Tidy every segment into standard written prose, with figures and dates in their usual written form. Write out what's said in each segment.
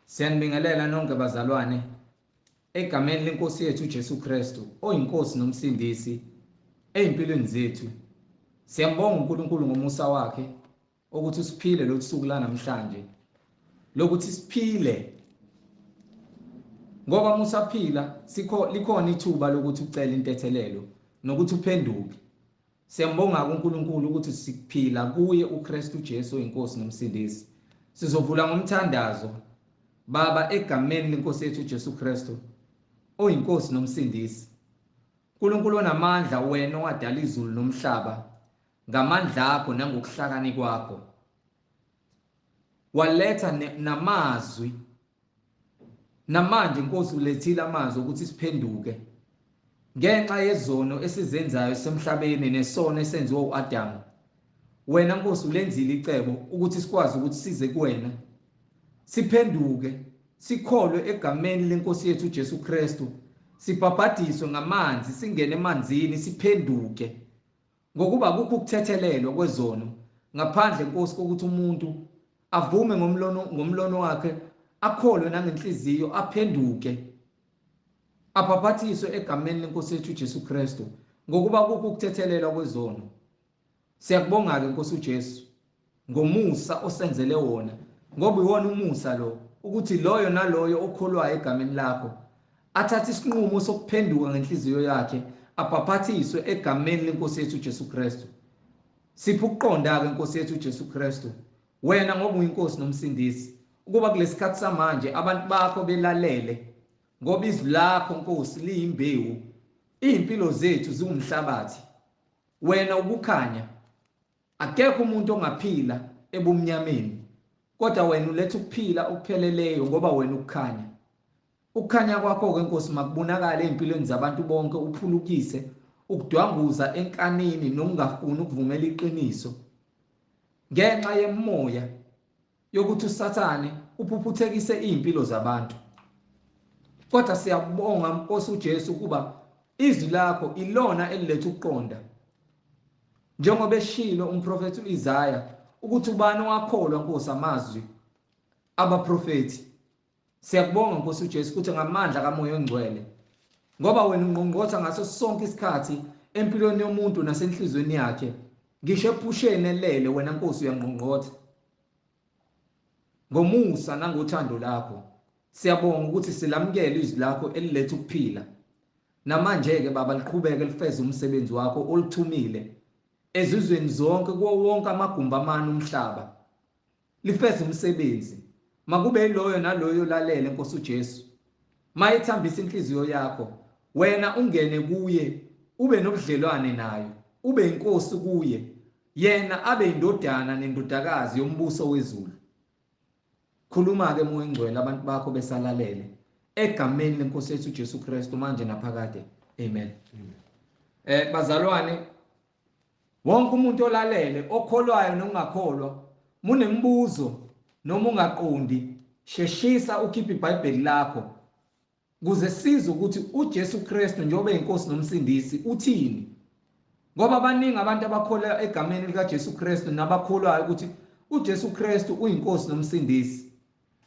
Siyanibingelela nonke bazalwane egameni lenkosi yethu uJesu Kristu oyinkosi nomsindisi ezimpilweni zethu. Siyambonga uNkulunkulu ngomusa wakhe ukuthi usiphile lolu suku la namhlanje, lokuthi siphile ngoba musaphila sikho likhona ithuba lokuthi ucele intethelelo nokuthi uphenduke. Siyambonga uNkulunkulu ukuthi siphila kuye uKristu Jesu oyinkosi nomsindisi. Sizovula ngomthandazo. Baba, egameni lenkosi yethu uJesu Kristu oyinkosi nomsindisi. uNkulunkulu onamandla, wena owadala izulu nomhlaba ngamandla akho nangokuhlakani kwakho, waletha namazwi. Namanje Nkosi ulethile amazwi ukuthi siphenduke ngenxa yezono esizenzayo semhlabeni nesono esenziwa uAdam. Wena Nkosi ulenzile icebo ukuthi sikwazi ukuthi size kuwena, siphenduke, sikholwe egameni lenkosi yethu uJesu Kristu, sibhabhadiswe ngamanzi, singene emanzini, siphenduke, ngokuba kukho ukuthethelelwa kwezono ngaphandle Nkosi kokuthi umuntu avume ngomlomo wakhe, akholwe nangenhliziyo, aphenduke, abhabhathiswe egameni lenkosi yethu uJesu Kristu, ngokuba kukho ukuthethelelwa kwezono. Siyakubonga ke Nkosi uJesu ngomusa osenzele wona, ngoba iwona umusa lo ukuthi loyo naloyo okholwayo egameni lakho athathe isinqumo sokuphenduka ngenhliziyo yakhe, abhabhathiswe egameni lenkosi yethu uJesu Kristu. Siphe ukuqonda ke Nkosi yethu uJesu Kristu, wena ngoba uyinkosi nomsindisi, ukuba kulesikhathi samanje abantu bakho belalele, ngoba izwi lakho Nkosi liyimbewu, izimpilo zethu ziwumhlabathi, wena ukukhanya. Akekho umuntu ongaphila ebumnyameni, kodwa wena uletha ukuphila okupheleleyo ngoba wena ukukhanya. Ukukhanya kwakho ke Nkosi makubonakale ezimpilweni zabantu bonke, uphulukise ukudwanguza enkanini nokungafuni ukuvumela iqiniso ngenxa yemoya yokuthi uSathane uphuphuthekise izimpilo zabantu. Kodwa siyabonga Nkosi uJesu kuba izwi lakho ilona eliletha ukuqonda, njengoba eshilo umprofethi uIsaya ukuthi ubani owakholwa Nkosi amazwi abaprofethi. Siyakubonga Nkosi uJesu ukuthi ngamandla kaMoya oNgcwele, ngoba wena ungqongqotha ngaso sonke isikhathi empilweni yomuntu nasenhlizweni yakhe, ngisho ephusheni elele wena Nkosi uyangqongqotha ngomusa nangothando lakho. Siyabonga ukuthi silamukele izwi lakho eliletha ukuphila. Namanje ke Baba liqhubeke lifeze umsebenzi wakho oluthumile ezizweni zonke, kuwo wonke amagumbi amane umhlaba. Lifeze umsebenzi, makube yiloyo naloyo lalele Nkosi uJesu. Mayithambisa inhliziyo yakho, wena ungene kuye, ube nobudlelwane nayo, ube inkosi kuye, yena abe indodana nendodakazi yombuso wezulu. Khuluma ke Moya oNgcwele abantu bakho besalalele, egameni lenkosi yethu uJesu Kristu manje naphakade. Amen. Bazalwane, wonke umuntu olalele, okholwayo nongakholwa, munembuzo noma ungaqondi, sheshisa ukhiphe iBhayibheli lakho kuze sizwe ukuthi uJesu Kristu njengoba eyinkosi nomsindisi uthini. Ngoba abaningi abantu abakholwa egameni likaJesu Kristu nabakholwayo ukuthi uJesu Kristu uyinkosi nomsindisi.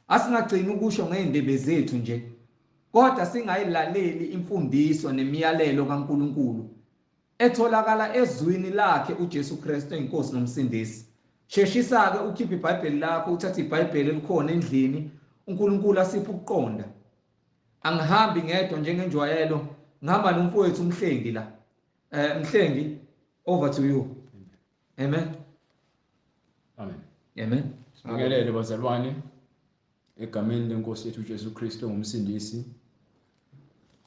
Asingagcini ukusho ngezindebe zethu nje, kodwa singayilaleli imfundiso nemiyalelo kaNkulunkulu etholakala ezwini lakhe uJesu Kristu eyinkosi nomsindisi. Sheshisa ke ukhiphe iBhayibheli lakho, uthathe iBhayibheli elikhona endlini, uNkulunkulu asiphe ukuqonda. Angihambi ngedwa njengenjwayelo, ngihamba nomfowethu uMhlengi la. Mhlengi, over to you. Amen. Amen. Amen. Sibingelele bazalwane egameni lenkosi yethu uJesu Kristu ongumsindisi.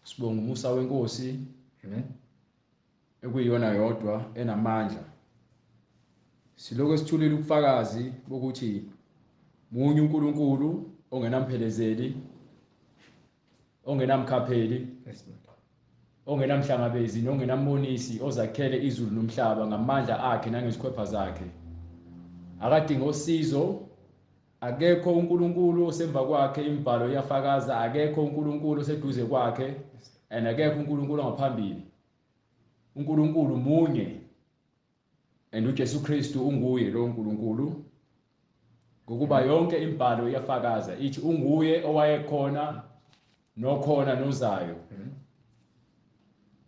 Sibonga umusa wenkosi. Amen. Ekuyiyona yodwa enamandla. Siloko sithulile ubufakazi bokuthi munye uNkulunkulu ongenamphelezeli, ongenamkhapheli, ongenamhlangabezi nongenambonisi, ozakhele izulu nomhlaba ngamandla akhe nangezikhwepha zakhe. Akadingi osizo, akekho uNkulunkulu osemva kwakhe, imibhalo iyafakaza, akekho uNkulunkulu oseduze kwakhe, and akekho uNkulunkulu ongaphambili. uNkulunkulu munye, and uJesu Kristu unguye lo uNkulunkulu. Ngokuba yonke imibhalo iyafakaza ithi unguye owayekhona nokhona nozayo.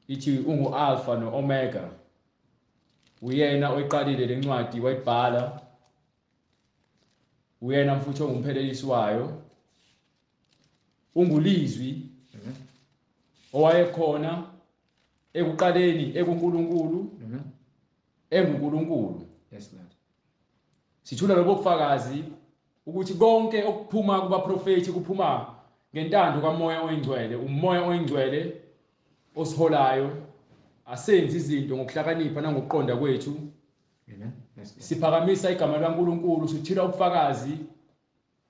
Ithi ungu-Alpha no-Omega. Uyena oyiqalile lencwadi wayibhala. Uyena futhi ongumphelelisi wayo. Ungulizwi owayekhona ekuqaleni ekuNkulunkulu, enguNkulunkulu. Yes Lord. Sithula lobo bufakazi ukuthi konke okuphuma kubaprofeti kuphuma ngentando kaMoya oyiNgcwele. Umoya oyiNgcwele osiholayo, asenzi izinto ngokuhlakanipha nangokuqonda kwethu. Amen. Yes Lord. Siphakamisa igama laNkulunkulu, sithula ubufakazi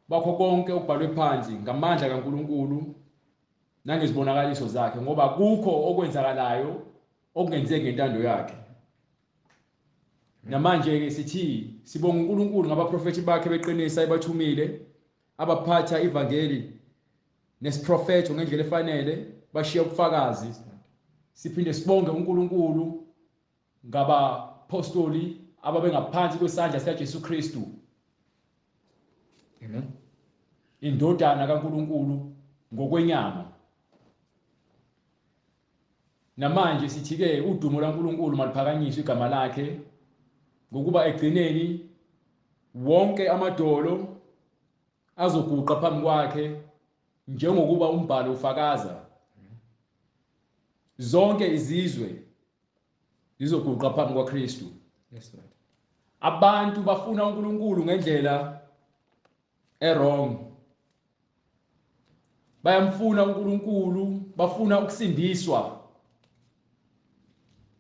bakho konke okubhalwe phansi ngamandla kaNkulunkulu nangezibonakaliso zakhe, ngoba kukho okwenzakalayo okungenzeki ngentando yakhe. Namanje ke sithi sibonga uNkulunkulu ngabaprofeti bakhe beqinisa ebathumile, abaphatha ivangeli nesiprofetho ngendlela efanele, bashiya ubufakazi. Siphinde sibonge uNkulunkulu ngabapostoli ababengaphansi kwesandla sikaJesu Kristu. Amen. Indodana kaNkulunkulu ngokwenyama. Namanje sithi ke udumo laNkulunkulu maliphakanyiswe igama lakhe, ngokuba egcineni wonke amadolo azoguqa phambi kwakhe, njengokuba umbhalo ufakaza. Zonke izizwe zizoguqa phambi kwaKristu. Yes Lord. Abantu bafuna uNkulunkulu ngendlela e-wrong. Bayamfuna uNkulunkulu, bafuna ukusindiswa.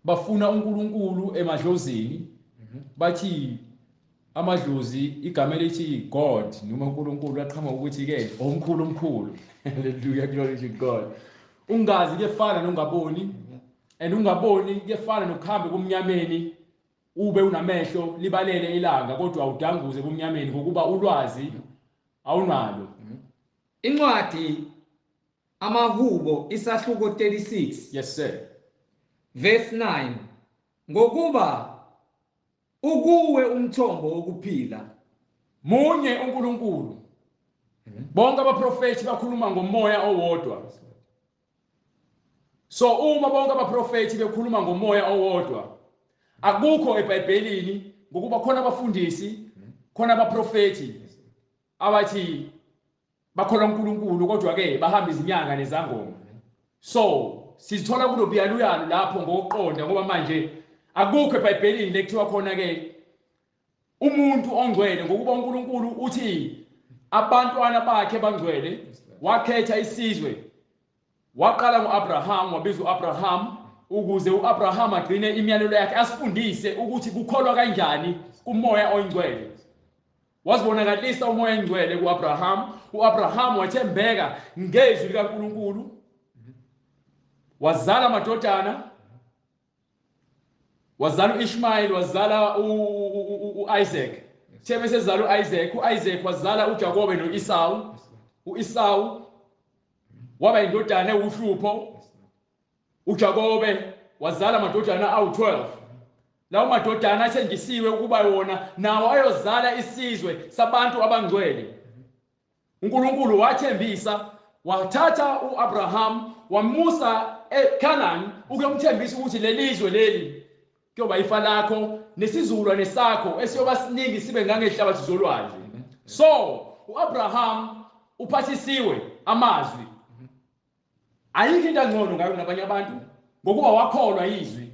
Bafuna uNkulunkulu emadlozini. Bathi amadlozi igama elithi God noma uNkulunkulu aqhamuka ukuthi ke omkhulu omkhulu. Hallelujah, glory to God. Ungazi kuyefana nongaboni, and ungaboni kuyefana nokuhamba kumnyameni ube unamehlo libalele ilanga kodwa awudanguze kumnyameni ngokuba ulwazi awunalo. Incwadi Amahubo isahluko 36. Yes sir. Verse 9. Ngokuba ukuwe umthombo wokuphila. Munye uNkulunkulu. Bonke abaprofeti bakhuluma ngomoya owodwa. So uma bonke abaprofeti bekhuluma ngomoya owodwa, akukho eBhayibhelini ngokuba khona abafundisi, khona abaprofeti abathi bakholwa uNkulunkulu kodwa ke bahamba izinyanga nezangoma. So sizithola kulobuyaluyalu lapho ngokuqonda, ngoba manje akukho eBhayibhelini lekuthiwa khona ke umuntu ongcwele, ngokuba uNkulunkulu uthi abantwana bakhe bangcwele. Wakhetha isizwe, waqala ngoAbraham, wabiza uAbraham ukuze uAbraham agcine imiyalelo yakhe, asifundise ukuthi kukholwa kanjani kuMoya oyiNgcwele. Wazibonakalisa uMoya oyiNgcwele kuAbraham. uAbraham wathembeka ngezwi likaNkulunkulu, wazala amadodana, wazala uIshmael, wazala uIsaac. Thebe sezala uIsaac, uIsaac wazala uJakobe noEsau. uEsau waba indodana ewuhlupho. uJakobe wazala amadodana awu12. Lawo madodana athenjisiwe ukuba wona nawo ayozala isizwe sabantu abangcwele. uNkulunkulu wathembisa, wathatha uAbraham wamusa eCanaan ukuyomthembisa ukuthi lelizwe leli kuyoba ifa lakho nesizukulwane sakho esiyoba siningi sibe ngangehlabathi zolwandle. So uAbraham uphathisiwe amazwi. Ayikho into angcono ngayo nabanye abantu ngokuba wakholwa izwi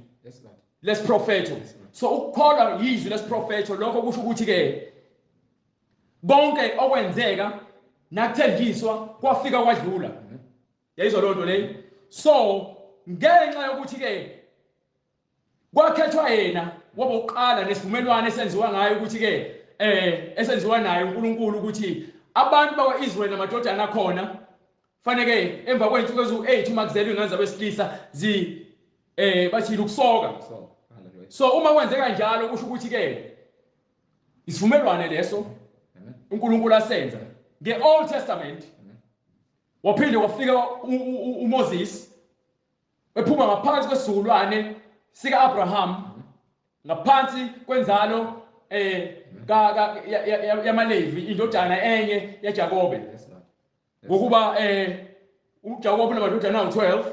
lesiprofetho. So ukukholwa izwi lesiprofetho lokho kusho ukuthi ke konke okwenzeka nakuthenjiswa kwafika kwadlula. Yayizwa loo nto leyo. So ngenxa yokuthi ke kwakhethwa yena wabokuqala nesivumelwano esenziwa ngayo ukuthi ke esenziwa naye uNkulunkulu ukuthi abantu bakwaIsrael namadodana akhona faneke emva kwey'nsuku eziwu-8 uma kuzelwe ingane zabesilisa zi bathini ukusoka. So uma kwenzeka njalo kusho ukuthi ke isivumelwano leso uNkulunkulu asenza nge-Old Testament. Waphinde wafika uMoses ephuma ngaphansi kwesizukulwane sika-Abraham, ngaphansi kwenzalo yamaLevi, indodana enye yaJakobe. Ngokuba uJakobe unamadodana awu-12.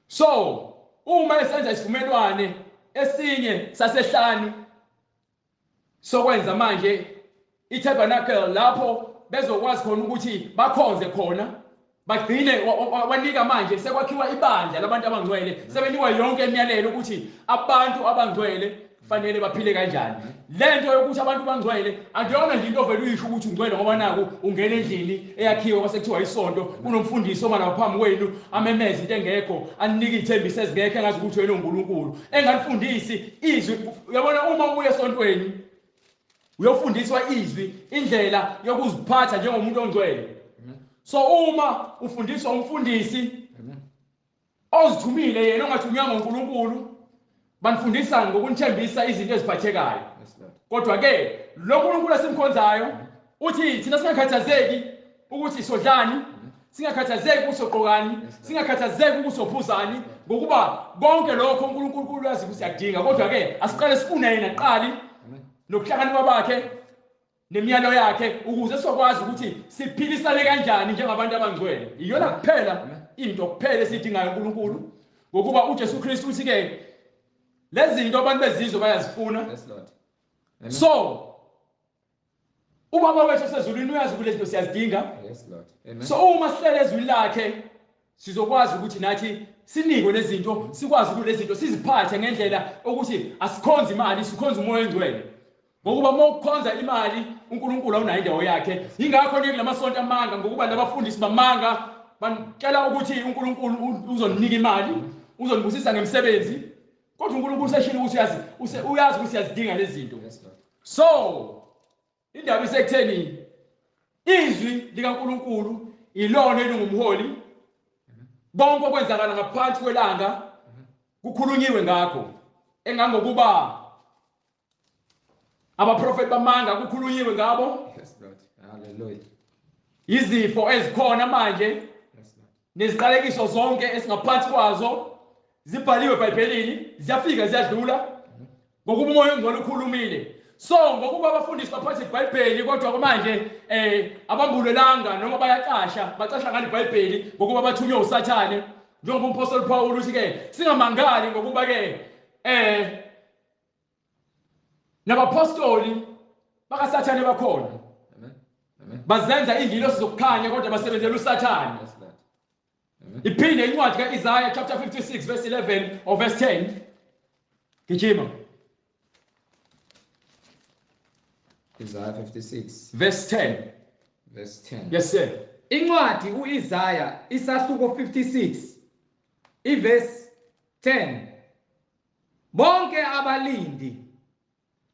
So uma esenza isivumelwane esinye sasehlani sokwenza manje itabernacle lapho bezokwazi khona ukuthi bakhonze khona, bagcine wanika manje sekwakhiwa ibandla labantu abangcwele, sebenikwa yonke imiyalelo ukuthi abantu abangcwele kufanele baphile kanjani. Lento yokuthi abantu bangcwele akuyona nje into ovela uyisho ukuthi ungcwele ngoba naku ungena endlini eyakhiwe kwase kuthiwa isonto, kunomfundisi oma lapha phambi kwenu amemeze into engekho, aninike iy'thembiso ezingekho engazi ukuthi wena uNkulunkulu, engalifundisi izwi. Uyabona, uma uya esontweni uyofundiswa izwi, indlela yokuziphatha njengomuntu ongcwele. So uma ufundiswa umfundisi ozithumile yena ongathunywanga uNkulunkulu, banifundisa ngokunithembisa izinto eziphathekayo. Kodwa ke lo nkulunkulu esimkhonzayo uthi thina singakhathazeki ukuthi sodlani, singakhathazeki ukuthi sogqokani, singakhathazeki ukuthi sophuzani, ngokuba konke lokho uNkulunkulu uyazi ukuthi siyakudinga. Kodwa ke asiqale sifune yena kuqali nokuhlakanipha bakhe nemiyalo yakhe, ukuze sizokwazi ukuthi siphilisane kanjani njengabantu abangcwele. Iyona kuphela into kuphela esiyidingayo uNkulunkulu, ngokuba uJesu Kristu uthi ke lezi zinto abantu bezizwe bayazifuna. Yes, Lord. Amen. So ubaba wethu osezulwini uyazi ukuthi lezi zinto siyazidinga. Yes, Lord. Amen. So uma sihlele ezwini lakhe sizokwazi ukuthi nathi sinikwe lezi zinto, sikwazi ukuthi lezi zinto siziphathe ngendlela ukuthi asikhonze imali, sikhonze umoya ongcwele. Ngokuba uma ukhonza imali uNkulunkulu awunayo indawo yakhe. Yingakho niye kulamasonto amanga, ngokuba nabafundisi bamanga banitshela ukuthi uNkulunkulu uzoninika imali, uzonibusisa ngemisebenzi, kodwa uNkulunkulu useshilo ukuthi uyazi ukuthi siyazidinga lezi zinto. Yes, Lord. So indaba isekutheni izwi likaNkulunkulu ilona elingumholi. Konke okwenzakala ngaphansi kwelanga kukhulunyiwe ngakho, engangokuba abaprofeti bamanga kukhulunyiwe ngabo. Yes, Lord. Hallelujah. Izifo ezikhona manje Yes, Lord. neziqalekiso zonke esingaphansi kwazo zibhaliwe eBhayibhelini, ziyafika ziyadlula, ngokuba umoya ongcwele ukhulumile. So ngokuba abafundisi baphathe iBhayibheli, kodwa manje abambulelanga noma bayacasha, bacasha ngale iBhayibheli ngokuba bathunywe uSathane. Njengoba umpostoli Paul uthi ke singamangali ngokuba ke nabapostoli bakaSathane bakhona. Amen. Amen. Bazenza ingilosi zokukhanya kodwa basebenzela uSathane. Yes, Lord. Amen. Iphinde incwadi kaIsaiah chapter 56 verse 11 or verse 10. Gijima. Isaiah 56 verse 10. verse 10. Yes sir. Incwadi uIsaiah isahluko 56 iverse 10. Bonke abalindi,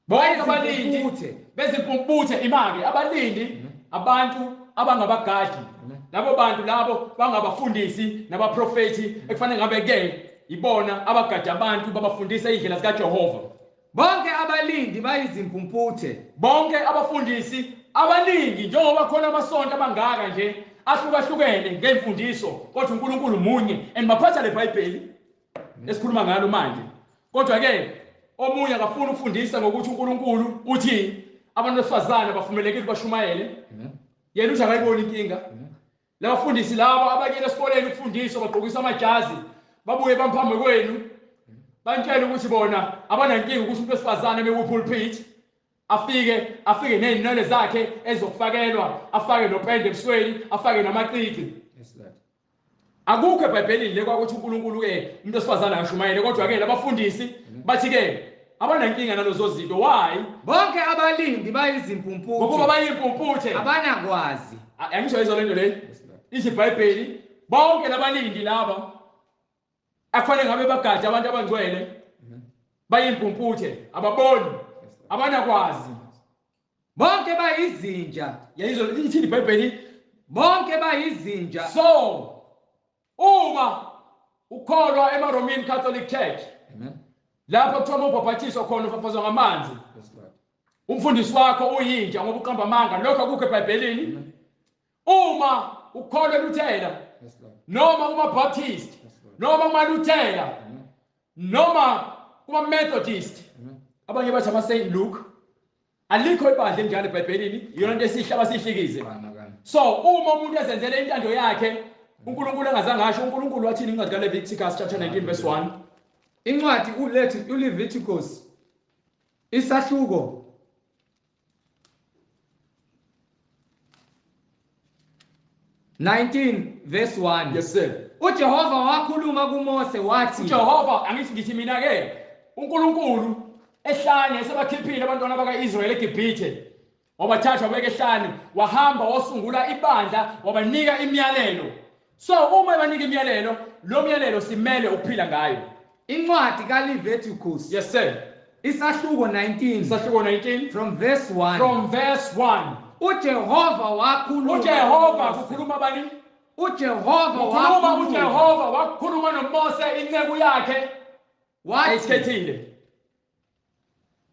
bonke abalindi bezimpumputhe, imake abalindi, abantu abangabagadi, labo bantu labo bangabafundisi nabaprofeti ekufanele ngabe ke ibona abagada abantu babafundisa indlela zikaJehova. Bonke abalindi bayizimpumputhe, bonke abafundisi abaningi, njengoba khona amasonto abangaka nje ahlukahlukene ngemfundiso, kodwa uNkulunkulu munye and baphatha leBhayibheli esikhuluma ngalo manje. Kodwa ke omunye akafuni ukufundisa ngokuthi uNkulunkulu uthi abantu besifazane bavumelekile bashumayele. Yena uthi akayiboni inkinga. Labafundisi laba abakile esikoleni ukufundiswa bagqokisa amajazi, babuye bamphambe kwenu bantshela ukuthi bona abanankinga ukuthi umuntu wesifazane beku pulpit afike nezinwele zakhe ezokufakelwa, afake nopende ebusweni, afake namacici. Yes, Lord. Akukho eBhayibhelini le kwakuthi uNkulunkulu ke umuntu wesifazane akashumayele, kodwa ke labafundisi bathi ke abanankinga nalezo zinto. Why? Bonke abalindi bayizimpumputhe, ngokuba bayimpumputhe, abanakwazi. Angisho izo lento le. Yes, Lord. Ithi iBhayibheli bonke labalindi laba akufanele ngabe bagade abantu abangcwele bayimpumputhe, ababoni, abanakwazi. Bonke bayizinja. Yayizo ithi iBhayibheli bonke bayizinja. So uma ukholwa emaRoman Catholic Church, Amen. lapho kuthiwa ubhaphathizwa khona ufafazwa ngamanzi, Yes, Lord. umfundisi wakho uyinja ngoba uqamba amanga, lokho akukho eBhayibhelini. Uma ukholwa eLuthela, Yes, Lord. noma kuma Baptist, Yes, Lord. noma kumaLuthela, Amen. noma kuma Methodist, Amen. Abanye bathi ama Saint Luke. Alikho ibandla enjalo eBhayibhelini, iyona into esihlaba sihlikize. So uma umuntu ezenzele intando yakhe, uNkulunkulu engazange asho, uNkulunkulu wathini incwadi kaLeviticus chapter 19 verse 1? Incwadi uLeviticus isahluko 19 verse 1. Yes sir. uJehova wakhuluma kuMose wathi, uJehova, angithi ngithi mina ke uNkulunkulu ehlane esebakhiphile abantwana bakaIsrael eGibhithe, wabathatha wabeka ehlane, wahamba wasungula ibandla, wabanika imiyalelo. So uma ebanika imiyalelo, lo myalelo simele ukuphila ngayo. Incwadi kaLeviticus. Yes sir. Isahluko 19. Isahluko 19 from verse 1. From verse 1. uJehova wakhuluma. uJehova kukhuluma bani? uJehova wakhuluma. uJehova wakhuluma noMose inceku yakhe wayikhethile.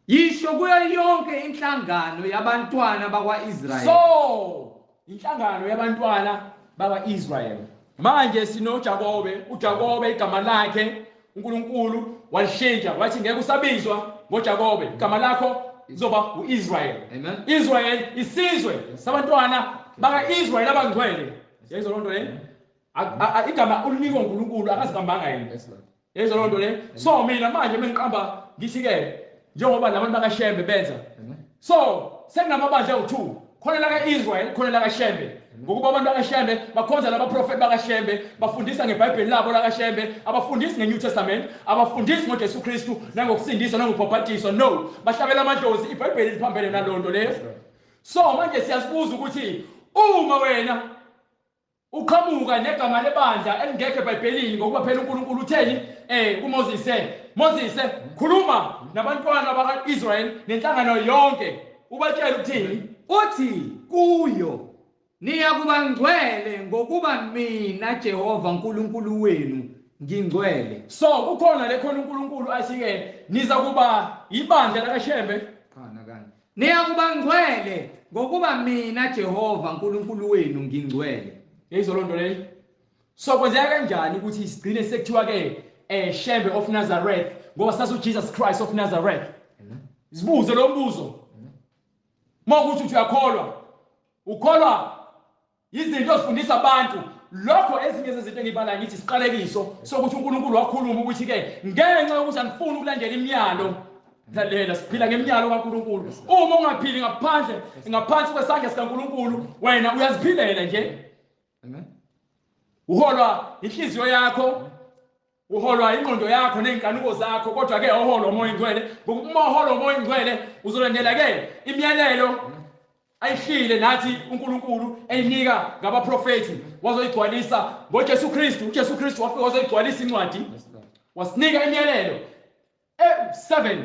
Yisho kuyo yonke inhlangano yabantwana bakwaIsrael. So inhlangano yabantwana bakwaIsrael. Manje sinoJakobe, uJakobe igama lakhe uNkulunkulu walishintsha wathi ngeke usabizwa ngoJakobe, igama lakho lizoba uIsrael. Amen. Israel isizwe sabantwana bakaIsrael abangcwele. Yayizwa lonto le? Igama ulinikwa uNkulunkulu akazibambanga yena. Yayizwa lonto le? So mina manje mengiqamba ngithi ke njengoba labantu bakaShembe benza. So sekunamabandla awu2, khona la kaIsrael, khona la kaShembe. Ngokuba abantu bakaShembe bakhonza labaprofeti bakaShembe, bafundisa ngeBhayibheli labo lakaShembe, abafundisi ngeNew Testament, abafundisi ngoJesu Kristu nangokusindiswa nangobhabhatiswa. No, bahlabela amadlozi, iBhayibheli liphambene nalonto leyo. So manje siyazibuza ukuthi uma wena uqhamuka negama lebandla elingekho eBhayibhelini, ngokuba phela uNkulunkulu utheni kuMoses, Moses khuluma nabantwana bakaIsrael nenhlangano yonke, ubatshele ukuthini? Uthi kuyo, niyakuba ngcwele ngokuba mina Jehova uNkulunkulu wenu ngingcwele. So kukhona le khona uNkulunkulu athi ke niza kuba ibandla lakaShembe. Khona kanje. Niyakuba ngcwele ngokuba mina Jehova uNkulunkulu wenu ngingcwele. Yizwa lonto leyo. So kwenzeka kanjani ukuthi sigcine sekuthiwa ke Shembe of Nazareth, ngoba sasu Jesus Christ of Nazareth? Sibuze lo mbuzo. Mawukuthi uthi uyakholwa, ukholwa izinto ozifundisa abantu. Lokho ezinye zezinto engibala ngithi siqalekiso sokuthi uNkulunkulu wakhuluma ukuthi ke ngenxa yokuthi anifuni ukulandela imiyalo, lalela siphila ngemiyalo kaNkulunkulu. Uma ungaphili ngaphandle ngaphansi kwesandla sikaNkulunkulu, wena uyaziphilela nje. Amen. Uholwa inhliziyo yakho, uholwa ingqondo yakho nezinkanuko zakho, kodwa ke uholwa uMoya oNgcwele. Ngokuba uholwa uMoya oNgcwele uzolandela ke imiyalelo ayihlile nathi uNkulunkulu eyinika ngabaprofeti, wazoyigcwalisa ngoJesu Kristu. uJesu Kristu wafika wazoyigcwalisa incwadi, wasinika imiyalelo 7.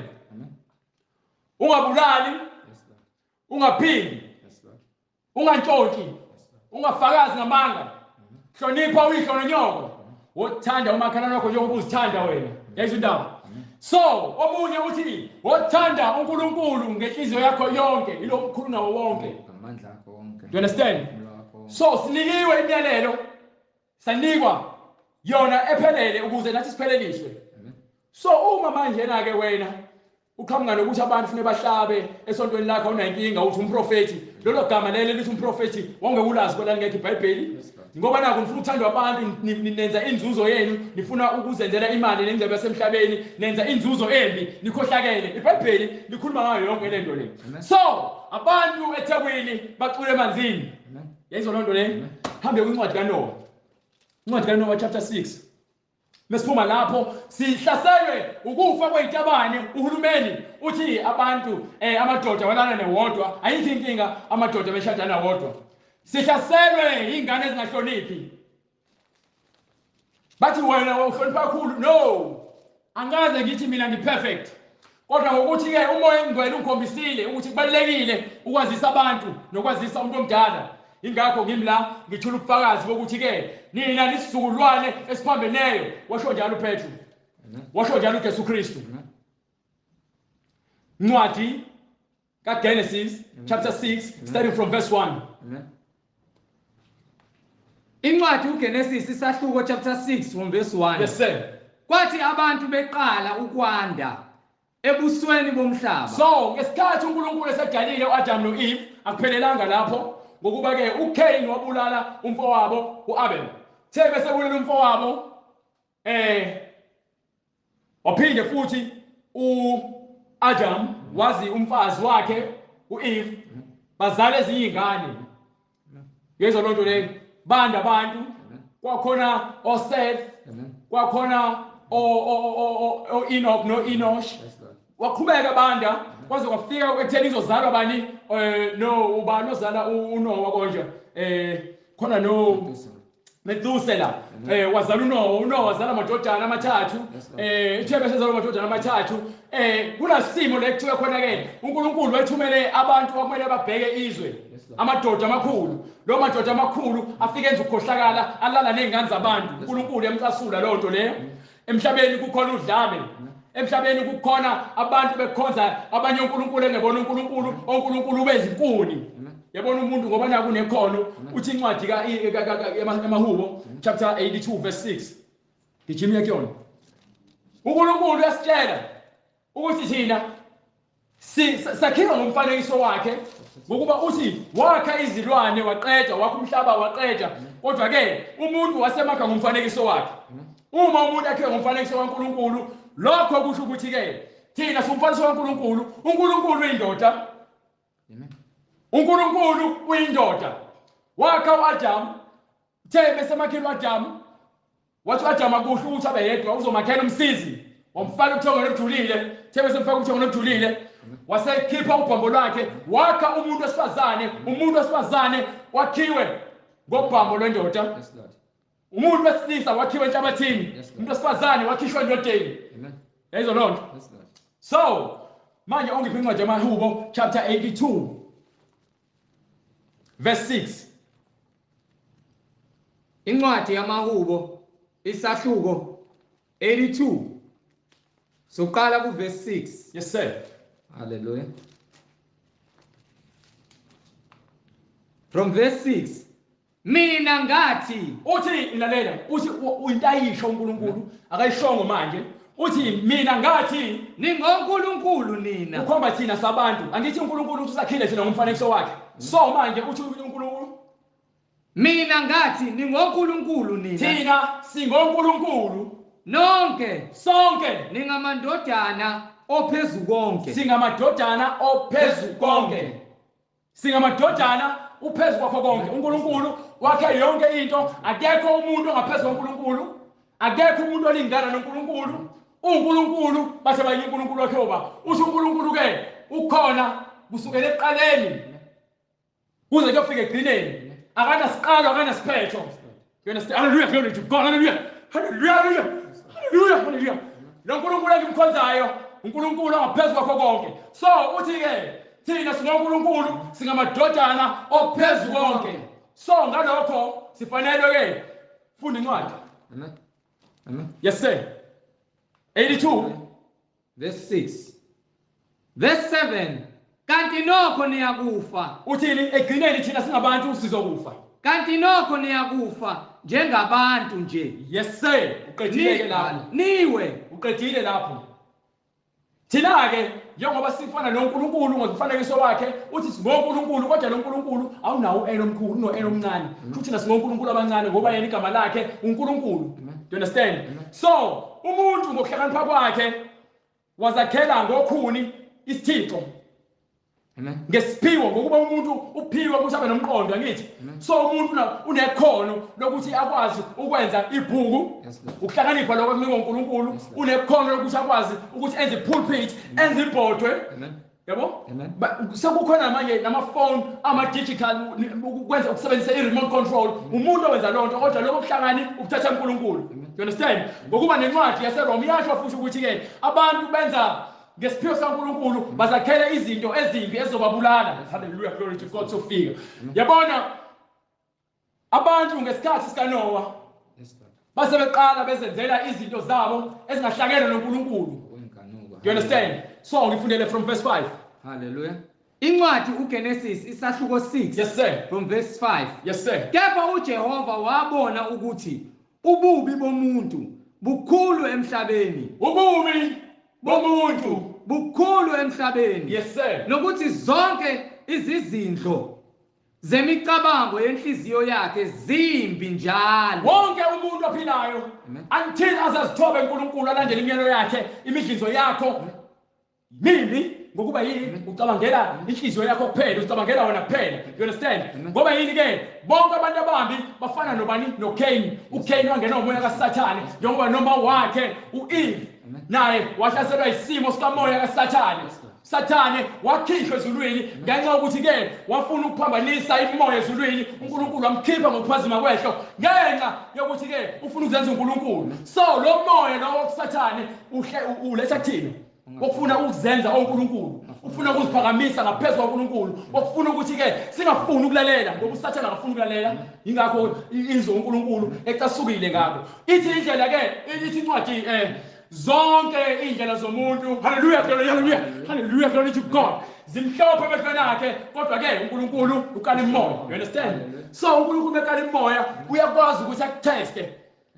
Ungabulali, ungaphingi, ungantshontshi, ungafakazi ngamanga, hlonipha uyihlo nonyoko, wothanda umakhelwane wakho njengoba uzithanda wena. Yayizwa indaba? So omunye uthi wothanda uNkulunkulu ngenhliziyo yakho yonke, ilo mkhulu nawo wonke, ngamandla akho wonke. Do you understand? So sinikiwe imiyalelo, sanikwa yona ephelele ukuze nathi sipheleliswe. So uma manje na ke wena uqhamuka nokuthi abantu fune bahlabe esontweni lakho, awunankinga uthi umprofeti, lolo gama lelo lithi umprofeti wawungekulazi kodwa lingekho iBhayibheli, ngoba nakho nifuna ukuthandwa abantu, nenza inzuzo yenu, nifuna ukuzenzela imali nengcebo yasemhlabeni, nenza inzuzo embi, nikhohlakele. iBhayibheli likhuluma ngayo yonke le nto le. So abantu eThekwini bacule emanzini. Yayizwa loo nto le? Hambe kwincwadi kaNoah, incwadi kaNoah chapter 6. Mesiphuma lapho sihlaselwe ukufa kwezitabane. Uhulumeni uthi abantu amadoda walala newodwa, ayikho inkinga amadoda beshadana wodwa. Sihlaselwe ingane ezingahloniphi, bathi wena uhlonipha kakhulu. No, angaze ngithi mina ngi-perfect, kodwa ngokuthi ke uMoya oNgcwele ungikhombisile ukuthi kubalulekile ukwazisa abantu nokwazisa umuntu omdala. Ingakho ngimi la ngithula ubufakazi bokuthi ke nina nisizukulwane esiphambeneyo. Washo njalo uPetru, washo njalo uJesu Kristu. Incwadi kaGenesis chapter 6 starting from verse 1. Incwadi uGenesis isahluko chapter 6 from verse 1. Yes sir. Kwathi abantu beqala ukwanda Ebusweni bomhlaba. So ngesikhathi uNkulunkulu esedalile uAdam noEve akuphelelanga lapho, ngokuba ke uCain wabulala umfowabo uAbel. The bese bulala umfowabo waphinde futhi uAdam wazi umfazi wakhe uEve, bazala ezinye izingane. Yezwa lonto leyo, banda abantu, kwakhona oSeth, kwakhona o-Enoch no-Enosh. Waqhubeka banda kwaze kwafika ekutheni izozalwa bani, no ubani ozala uNoah konje, khona no Methuselah, wazala uNoah, uNoah wazala amadodana amathathu, ithe bese zalwa amadodana amathathu. Kunasimo la ekuthiwa khona ke uNkulunkulu wethumele abantu okumele babheke izwe, amadoda amakhulu. Lo madoda amakhulu afike enza ukukhohlakala, alala nezingane zabantu. uNkulunkulu yamcasula leyo nto leyo. Emhlabeni kukhona udlame, emhlabeni kukhona abantu bekhonza abanye onkulunkulu engebona uNkulunkulu, onkulunkulu bezinkuni. Yabona umuntu ngoba naku unekhono. Uthi incwadi emaHubo chapter 82 verse 6, gijima kuyona. uNkulunkulu uyasitshela ukuthi thina sakhiwa ngomfanekiso wakhe, ngokuba uthi wakha izilwane waqeda, wakha umhlaba waqeda, kodwa ke umuntu wasemakha ngomfanekiso wakhe. Uma umuntu akhiwe ngomfanekiso kaNkulunkulu, lokho kusho ukuthi ke thina siwumfanekiso kaNkulunkulu. uNkulunkulu uyindoda, uNkulunkulu uyindoda. Wakha uAdam, the besemakhile uAdam, wathi uAdam akuhle ukuthi abe yedwa, uzomakhela umsizi. Wamfaka ubuthongo obujulile, the besemfaka ubuthongo obujulile, wasekhipha ubhombo lwakhe, wakha umuntu wesifazane. Umuntu wesifazane wakhiwe ngobhambo lwendoda, umuntu wesilisa wakhiwe enhlabathini, umuntu wesifazane wakhishwa endodeni. Yayizo loo nto. So manje ongiphi incwadi yamaHubo chapter 82 verse 6. Incwadi yamaHubo isahluko 82, soqala ku verse 6. Yes sir. Hallelujah. From verse 6. Mina ngathi, uthi ilalela, uthi uyintayisho uNkulunkulu akayishongo manje. Uthi mina ngathi ningonkulunkulu nina. Ukhomba thina sabantu. Angithi uNkulunkulu uthi usakhile thina ngomfanekiso wakhe. So manje uthi uNkulunkulu, mina ngathi ningonkulunkulu nina. Thina singonkulunkulu. Nonke sonke ningamadodana ophezu konke. Singamadodana ophezu konke. Singamadodana uphezu kwakho konke. uNkulunkulu wakhe yonke into. Akekho umuntu ongaphezulu kaNkulunkulu. Akekho umuntu olingana noNkulunkulu. uNkulunkulu base bayini uNkulunkulu wakhe oba. Uthi uNkulunkulu ke ukhona kusukela ekuqaleni kuze kuyofika ekugcineni. Akanasiqalo, akanasiphetho. You understand? Hallelujah, glory to God. Hallelujah. Hallelujah, hallelujah. Hallelujah, hallelujah. Lo nkulunkulu engimkhonzayo, uNkulunkulu ongaphezulu kwakho konke. So uthi ke thina singonkulunkulu, singamadodana ophezu konke. So ngalokho sifanele ke funda incwadi. Amen. Amen. Yes sir. 82 verse 6. Verse 7. Kanti nokho niyakufa. Uthini egcineni thina singabantu sizokufa. Kanti nokho niyakufa njengabantu nje. Yes sir. Uqedile ke lapho. Niwe. Uqedile lapho. Thina ke njengoba sifana noNkulunkulu ngomfanekiso wakhe, uthi singoNkulunkulu, kodwa lo Nkulunkulu awunawo u-N omkhulu, uno-N omncane. Futhi thina singoNkulunkulu abancane ngoba yena igama lakhe uNkulunkulu. Do you understand? So umuntu ngokuhlakanipha kwakhe wazakhela ngokhuni isithixo. Ngesiphiwo, ngokuba umuntu uphiwe ukuthi abe nomqondo, angithi. So umuntu unekhono lokuthi akwazi ukwenza ibhuku, ukuhlakanipha lokho kunikwa uNkulunkulu, unekhono lokuthi akwazi ukuthi enze pulpit, enze ibhodwe. Yabo? Sekukhona manje namafoni ama-digital ukwenza ukusebenzisa i-remote control. Umuntu owenza loo nto, kodwa lokho kuhlangani ukuthatha uNkulunkulu. You understand? Ngokuba nencwadi yaseRoma iyasho futhi ukuthi-ke abantu benza ngesiphiwo sikaNkulunkulu bazakhela izinto ezimbi ezizobabulala. Hallelujah, glory to God. Sofika. Yabona abantu ngesikhathi sikaNoah base beqala bezenzela izinto zabo ezingahlangene noNkulunkulu. Do you understand? So ngifundele from verse 5. Hallelujah. Incwadi uGenesis isahluko 6. Yes sir. From verse 5. Yes sir. Kepha uJehova wabona ukuthi ububi bomuntu bukhulu emhlabeni. Ububi bomuntu bukhulu emhlabeni. Yes sir. Nokuthi zonke izizindlo zemicabango yenhliziyo yakhe zimbi njalo. Wonke umuntu ophilayo until azazithobe uNkulunkulu alandele imiyalo yakhe, imidlinzo yakho mimbi, ngokuba yini? Ucabangela inhliziyo yakho kuphela, ucabangela wena kuphela. You understand? Ngoba yini ke? Bonke abantu abambi bafana nobani? NoCain. UCain wangena umoya kaSathane, njengoba noma wakhe uEve naye wahlaselwa isimo sikamoya kaSathane. Sathane wakhishwa ezulwini ngenxa yokuthi ke wafuna ukuphambanisa imoya ezulwini. uNkulunkulu wamkhipha ngokuphazima kwehlo ngenxa yokuthi ke ufuna ukuzenza uNkulunkulu. So lo moya lo kaSathane uletha kuthina okufuna ukuzenza oNkulunkulu, ufuna ukuziphakamisa ngaphezulu kwaNkulunkulu, okufuna ukuthi ke singafuni ukulalela, ngoba uSathane akafuni ukulalela. Ingakho izwe uNkulunkulu ecasukile ngakho. Ithi indlela ke, ithi incwadi zonke indlela zomuntu, hallelujah, hallelujah, hallelujah, glory to God, zimhlophe emehlweni akhe, kodwa ke uNkulunkulu ukala imoya. You understand? So uNkulunkulu ekala imoya uyakwazi ukuthi akuteste.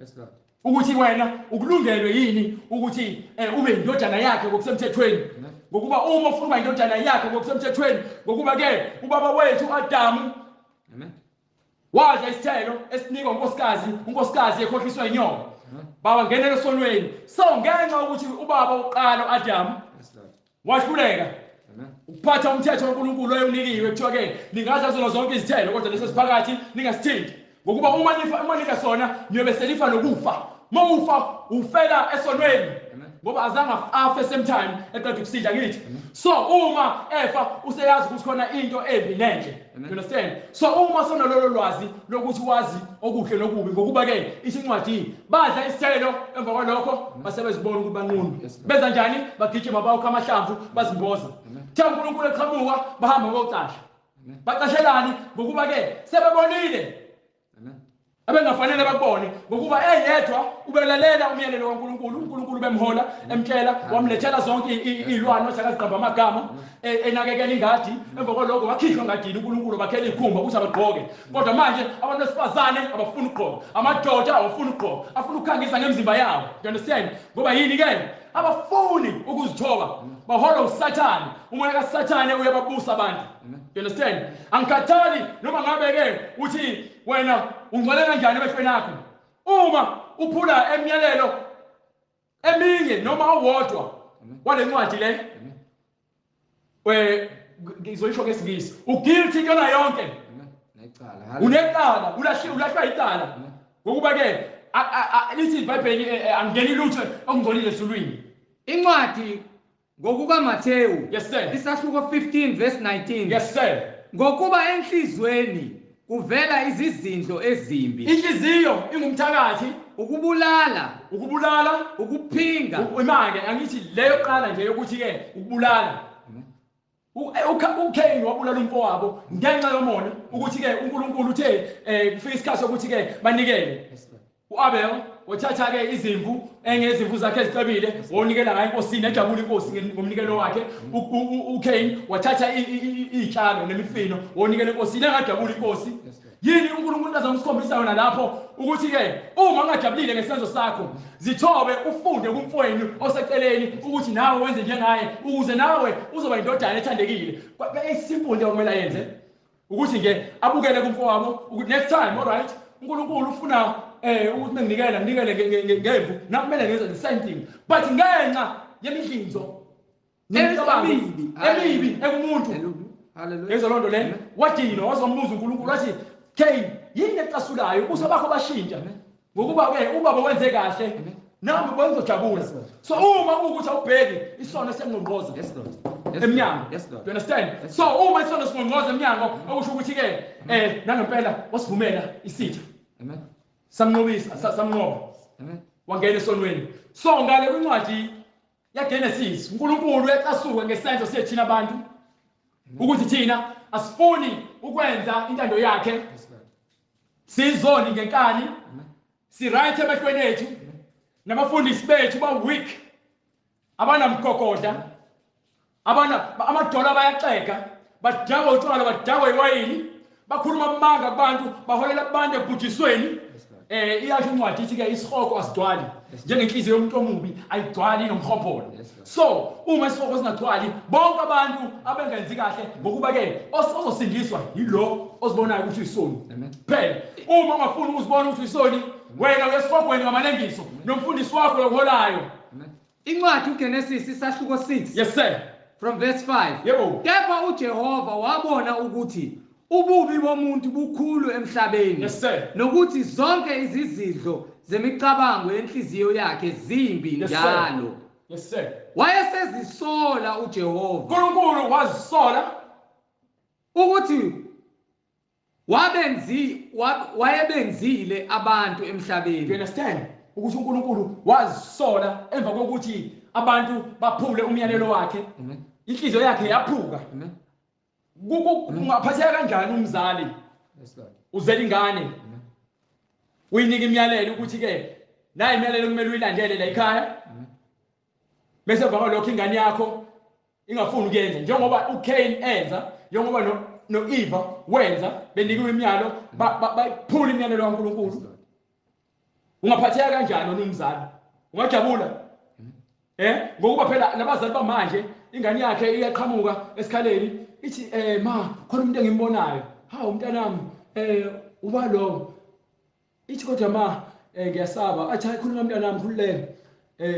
Yes Lord. Ukuthi wena ukulungelwe yini ukuthi ube indodana yakhe ngokusemthethweni. Ngokuba uma ufuna ukuba indodana yakhe ngokusemthethweni, ngokuba ke ubaba wethu uAdamu, amen, wadla isithelo esinikwa unkosikazi, unkosikazi ekhohliswa inyoka, baba ngenele esonweni. So ngenxa ukuthi ubaba uqala uAdamu wahluleka ukuphatha umthetho kaNkulunkulu oyewunikiwe, kuthiwa ke ningadla zona zonke izithelo kodwa leso siphakathi ningasithinti, ngokuba uma nidla sona niyobe selifa nokufa. Mawufa ufela esonweni, ngoba azange afe same time eqeda ukusidla ngithi. So uma efa useyazi ukuthi khona into embi nenhle. You understand? So uma sonalolo lwazi lokuthi wazi okuhle nokubi, ngokuba ke isincwadi badla isithelo, emva kwalokho basebezibona ukuthi banqunu. Benza njani? Bagijima bawukha amahlamvu bazimboza. The uNkulunkulu eqhamuka bahamba bocasha. Bacashelani? Ngokuba ke sebebonile abengafanele bakubone, ngokuba eyedwa ubelalela umyalelo kaNkulunkulu. uNkulunkulu bemhola emtshela, wamlethela zonke izilwane osakaziqamba amagama, enakekela ingadi. Emva kwalokho wakhishwa ngadini uNkulunkulu, bakhela ikhumba ukuthi abagqoke. Kodwa manje abantu besifazane abafuni ukugqoka, amadoda awafuni ukugqoka, afuna ukukhangisa ngemizimba yawo. You understand? Ngoba yini ke? Abafuni ukuzithoba, baholwa uSathane. Umoya kaSathane uyababusa abantu. You understand? Angikhathali noma ngabe ke uthi wena ungcwele kanjani emehlweni akho, uma uphula emiyalelo eminye noma owodwa wale ncwadi le, ngizoyisho ngesingisi, uguilty kuyona yonke, unecala, ulahlwa icala. Ngokuba ke lithi iBhayibheli angeni lutho okungcolile ezulwini. Incwadi ngokukaMathewu, yes sir, isahluko 15 verse 19. Yes sir. Ngokuba enhlizweni kuvela izizindlo ezimbi. Inhliziyo ingumthakathi, ukubulala, ukubulala, ukuphinga. Imake angithi leyo qala nje yokuthi ke ukubulala. uCain wabulala umfowabo ngenxa yomona, ukuthi ke uNkulunkulu uthe kufika isikhathi sokuthi ke banikele. uAbel wathatha ke izimvu, engezimvu zakhe ezicebile, wonikela ngayo enkosini, ejabula inkosi ngomnikelo wakhe. uCain wathatha izitshalo nemifino, wonikela enkosini, engajabula inkosi. Yini uNkulunkulu azamsikhombisa yona lapho? Ukuthi ke uma ungajabulile ngesenzo sakho, zithobe ufunde kumfowenu oseceleni ukuthi nawe wenze njengaye, ukuze nawe uzoba indodana ethandekile. Isimple nje okumele ayenze ukuthi nje abukele kumfowabo ukuthi next time, all right, uNkulunkulu ufuna ukuthi nginikele ngemvu, nakumele ngenze the same thing, but ngenxa yemidlinzo emibi ekumuntu. Hallelujah. Lezo lonto le wadinwa wazombuza uNkulunkulu wathi, Cain, yini ecasulayo? Ubuso bakho bashintsha ngokuba ke ubaba wenze kahle, nami bengizojabula. So uma ukuthi awubheki isono siyangqongqoza emnyango. You understand? So uma isono singqongqoza emnyango, okusho ukuthi ke nangempela wasivumela isitha. Amen. Samnqobisa, samnqoba. Amen. Wangena esonweni. So ngale kwincwadi yaGenesis, uNkulunkulu uyacasuka ngesenzo sethina abantu, ukuthi thina asifuni ukwenza intando yakhe, sizoni ngenkani, si right emehlweni ethu, nabafundisi bethu ba weak, abanamgogodla, abana amadola bayaxega, badakwa utshwala, badakwa iwayini, Bakhuluma amanga kubantu, baholela abantu ebhujisweni. Iyasho incwadi ithi ke isihogo asigcwali njengenhliziyo yomuntu omubi ayigcwali nomhobholo. So uma isihogo singagcwali, bonke abantu abengenzi kahle, ngokuba ke ozosindiswa yilo ozibonayo ukuthi uyisoni. Phela uma ungafuni ukuzibona ukuthi uyisoni, wena uyesihogweni ngamalengiso nomfundisi wakho lokuholayo. Incwadi uGenesis isahluko 6. Yes sir. From verse 5. Yebo. Kepha uJehova wabona ukuthi ububi bomuntu bukhulu emhlabeni. Yes sir. Nokuthi zonke izizidlo zemicabango yenhliziyo yakhe zimbi njalo. Yes sir. Wayesezisola uJehova. uNkulunkulu wazisola ukuthi wayebenzile abantu emhlabeni. You understand? Ukuthi uNkulunkulu wazisola emva kokuthi abantu baphule umyalelo wakhe. Inhliziyo yakhe yaphuka. Ungaphatheka kanjani umzali? Uzela ingane. Uyinika imiyalelo ukuthi ke nayi imiyalelo kumele uyilandele la ekhaya. Bese emva kwalokho ingane yakho ingafuni ukuyenza njengoba uCain enza, njengoba no-Eva wenza, benikiwe imiyalo, bayiphula imiyalelo kaNkulunkulu. Ungaphatheka kanjani wena umzali? Ungajabula? Ngokuba phela nabazali bamanje ingane yakhe iyaqhamuka esikhaleni ithi ma khona umuntu engimbonayo. Ha umntanami uba lo. Ithi kodwa ma ngiyasaba. Athi hayi khuluma mntanami khululeka.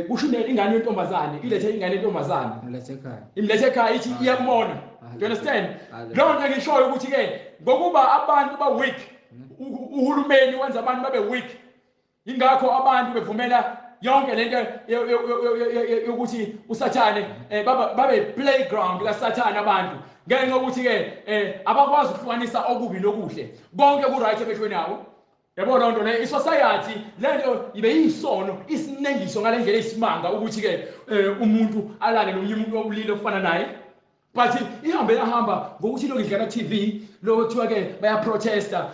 Kusho ingane yentombazane, ilethe ingane yentombazane. Imlethe ekhaya. Imlethe ekhaya ithi iyambona. Do you understand? Lo nto ngishoyo ukuthi ke ngokuba abantu ba weak, uhulumeni wenza abantu babe weak. Ingakho abantu bevumela yonke lento yokuthi uSathane babe playground kaSathane abantu ngenxa yokuthi ke abakwazi ukuhlukanisa okubi nokuhle, konke ku right emehlweni abo. Yabo loo nto le isociety lento ibe yisono isinengiso ngalendlela eyisimanga ukuthi ke umuntu alale nomunye umuntu obulili ofana naye. But ihambe yahamba ngokuthi lokhu idlala TV, lokho kuthiwa ke bayaprotesta,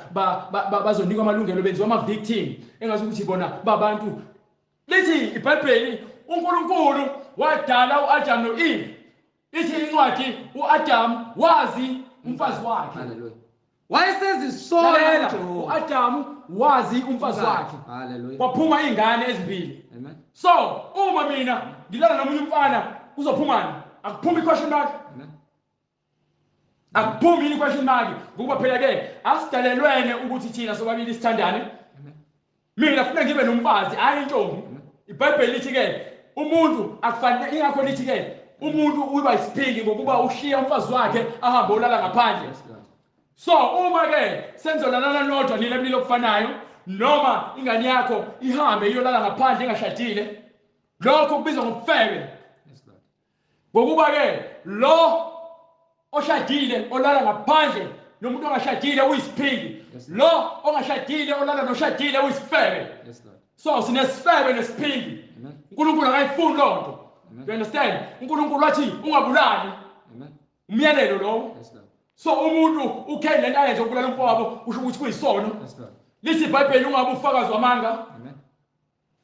bazonikwa amalungelo, benziwa ama victim engazi ukuthi bona babantu. Lithi iBhayibheli uNkulunkulu wadala uAdam noEve. Ithi incwadi uAdam wazi umfazi wakhe. Hallelujah. Wayesezisola uAdam wazi umfazi wakhe. Hallelujah. Kwaphuma izingane ezimbili. Amen. So uma mina ngilala nomunye umfana kuzophumani? Akuphumi question mark. Amen. Akuphumi question mark ngokuba phela ke asidalelwene ukuthi thina sobabili sithandane. Mina kufanele ngibe nomfazi hayi intombi. iBhayibheli lithi ke umuntu akufanele, ingakho lithi ke umuntu uba isiphingi ngokuba ushiya umfazi wakhe ahambe olala ngaphandle. So uma ke senzolalana nodwa nina ebulili obufanayo noma ingane yakho ihambe iyolala ngaphandle ingashadile, lokho kubizwa ngobufebe. Ngokuba ke lo oshadile olala ngaphandle nomuntu ongashadile uyisiphingi, lo ongashadile olala noshadile uyisifebe. So sinesifebe nesiphingi. uNkulunkulu akayifuni loo nto. You understand? uNkulunkulu wathi ungabulali. Umyalelo lowo. So umuntu uCain lento ayenze ukubulala umfowabo kusho ukuthi kuyisono. Lithi iBhayibheli ungabe ufakazi wamanga.